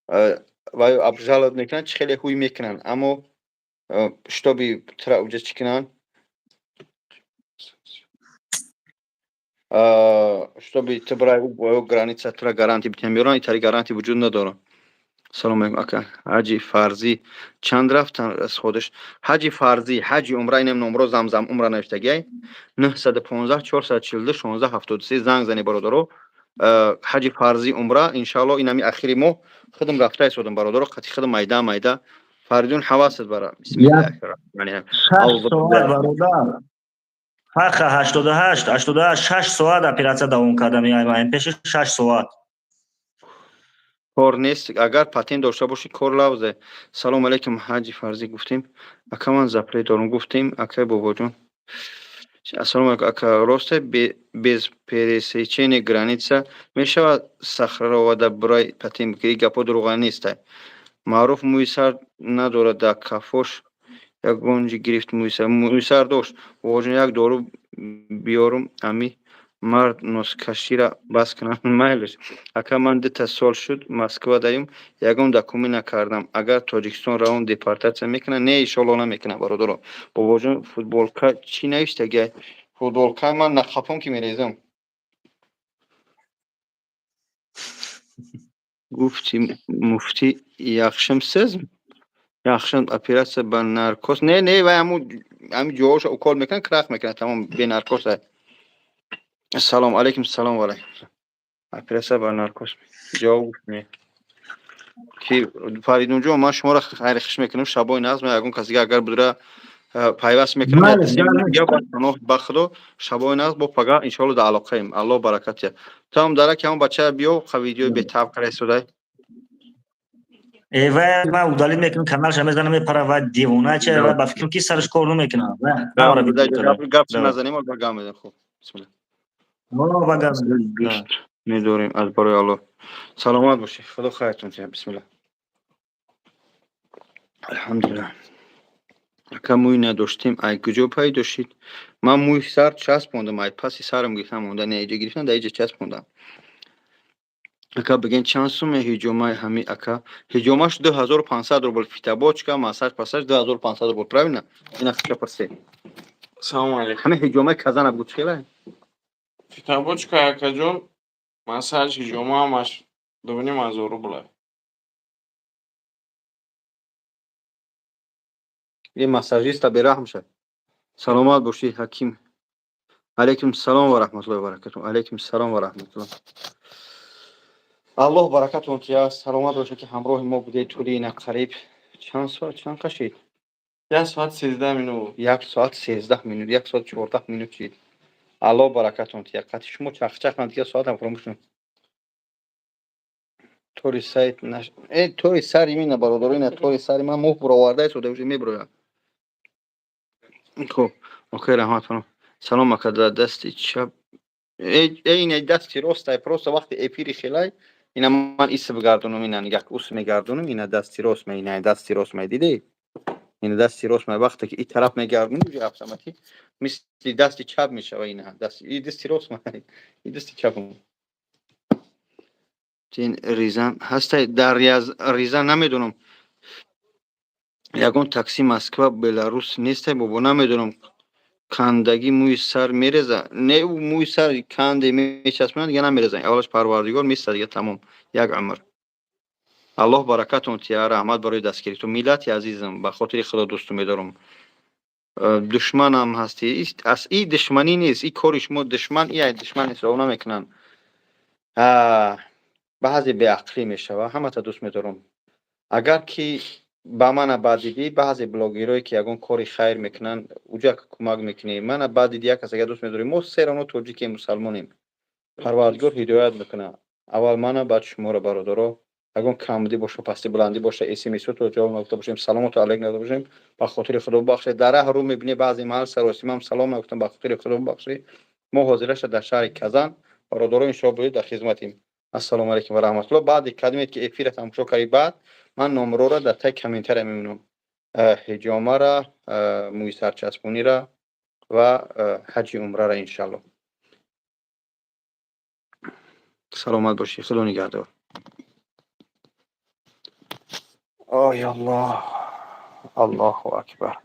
ва обжаловать мекунанд, чӣ хеле ҳуй мекунанд, аммо чтобы тра уҷа чӣ кунанд, чтобы ту бирай граница, тура гарантия битиҳанд, меёранд, итари гарантия вуҷуд надорад. Салому алейкум, ака. Ҳаҷи фарзӣ чанд рафтан расходаш? Ҳаҷи фарзӣ, ҳаҷи умра, инам номро Замзам умра навиштагиай. 915 442 16 73 занг зани, бародаро. Ҳаҷи фарзӣ, умра, иншаалло, инами ахири моҳ худам рафта истодам, бародаро, қати худам майда майда. Фаридун, ҳавасат бара. Бисмиллаҳи. 6 соат, бародар. Фарха 88, 88, 6 соат оператсия давом кардам, пеши 6 соат. Кор нест, агар патент дошта бошӣ, кор лавзе. Салому алейкум, ҳаҷи фарзӣ гуфтем. Ака, ман запрет дорум, гуфтем, акай Бобоҷон. Ассалому алейкум, ака, росте без пересечения граница мешавад сахровада барои патент бигирӣ? Гапҳо дурӯға нестай. Маъруф мӯи сар надорад, дар кафош ягонҷи гирифт мӯи сар. Мӯи сар дошт. Бобоҷон, як дору биёрум, ами мард носкашира бас кунам, майлаш. Ака, ман дута сол шуд Москва даем, ягон документ накардам. Агар Тоҷикистон равам, депортатсия мекунад? Не, иншоалло, намекунад, бародаро. Бобоҷон, футболка чӣ навиштагиай? Футболка ман нахапом, ки мерезам. Гуфти муфтӣ яхшим сиз? Яхшим, оператсия ба наркоз? Не, не, вай ҳамун ҳамин ҷоҳошо укол мекунад, крах мекунад, тамом, бенаркоз. Салом алейкум, салом алейкум. Оператсия ба наркоз ҷавоб гуфт не. Ки Фаридунҷон, ман шуморо хайри хуш мекунам, шабои нағз. Ягон кас дига агар будра Пайваст мекунам, ба худо, шабои нағз, бо пага иншоалло дар алоқаем. Аллоҳ баракат диҳад. Туам дараки ҳамон бача биё, қа видеои бетаб кара истодай. Э, вай ман удалить мекунам, каналша мезанам, мепара, вай девона ча, вай ба фикрам, ки сараш кор намекунад. Гап назанем, ба гап мезанем. Хуб, бисмилла. Ба гап. Дӯст медорем аз барои Аллоҳ. Саломат бошед, худо хайртон диҳад. Бисмилла, алҳамдулиллаҳ. Ака, мӯй надоштем, ай куҷо пайдо шид? Ман мӯи сар часпондам, ай паси сарам гирифтам, монда не, иҷо гирифтам, дар иҷо часпондам. Ака, бигӯен, чанд суме ҳиҷомаи ҳами, ака? Ҳиҷомаш 2500 рубл, фитобочка, массаж пассаж 2500 рубл, правильно? Ина хича пурсе. Салому алейкум. Ҳами ҳиҷомаи Казана буд, чӣ хела? Фитобочка, акаҷон, массаж, ҳиҷома ҳамаш 2500 рубла. Ин массажиста бераҳм шад. Саломат бошӣ, ҳаким. Алайкум салом ва раҳматуллоҳи ва баракатуҳ. Алайкум салом ва раҳматуллоҳ. Аллоҳ баракатон диҳад. Саломат бошед, ки ҳамроҳи мо будед тӯли ина қариб чанд соат, чанд қашид? 1 соат 13 минут. 1 соат 13 минут, 1 соат 14 минут шид. Аллоҳ баракатон диҳад. Қатъи шумо чахчахам, дигар соатам фаромӯш шуд. Тори сайт наш, э, тори сари мина, бародаро, ина тори сари ман мӯҳ буроварда истода, уже мебурояд. Хуб, окей, раҳмат. Салом, ака, дар дасти чап, э, ина дасти ростай, просто вақти эфири хелай ина ман ис бигардонам, ина нигаҳ, ус мегардонам, ина дасти рост ма, ина дасти рост ма, дидӣ? Ина дасти рост ма, вақте ки и тараф мегардонӣ, уже автоматик мисли дасти чап мешава. Ина даст, и дасти рост ма, и дасти чапам. Ин Рязань ҳастай? Дар Рязань намедонам. Ягон такси Москва Беларус нестай, бобо? Намедонам. Кандагӣ мӯи сар мереза? Не, ӯ мӯи сар канде мечаспонад, дига намереза. Аввалаш Парвардигор места, дига тамом, як умр. Аллоҳ баракатон тиҳад. Раҳмат барои дастгиритон, миллати азизам. Ба хотири Худо дӯсту медорам. Душманам ҳастӣ, и душманӣ нест, и кори шумо душман, и ай душман ҳисоб намекунанд, баъзе беақлӣ мешава. Ҳамата дӯст медорам. Агар ки ба мана бад дидӣ, баъзе блогерое, ки ягон кори хайр мекунанд, уҷа кӯмак мекунӣ. Мана бад дидӣ, як кас агар дӯст медорӣ, мо серано тоҷикем, мусалмонем. Парвардигор ҳидоят мекунад аввал мана, баъд шуморо. Бародаро, ягон камбудӣ боша, пасти баландӣ боша, смсото ҷавоб нагуфта бошем, саломоту алайк нагуфта бошем, ба хотири Худо бубахшед. Дар раҳ рӯ мебинӣ, баъзе маҳал саросимам, салом нагуфтам, ба хотири Худо бубахшед. Мо ҳозираша дар шаҳри Казан, бародаро, иншоалло, будед, дар хизматем. Ассалому алайкум ва раҳматуллоҳ. Баъди кадомед ки эфира тамошо кардӣ, баъд ман номрора дар таи комментария мемонам, ҳиҷомара, мӯи сарчаспонира ва ҳаҷи умрара, иншалло. Саломат бошӣ, Худо нигаҳдор. Ой, Аллоҳ, Аллоҳу акбар.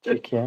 Чӣ?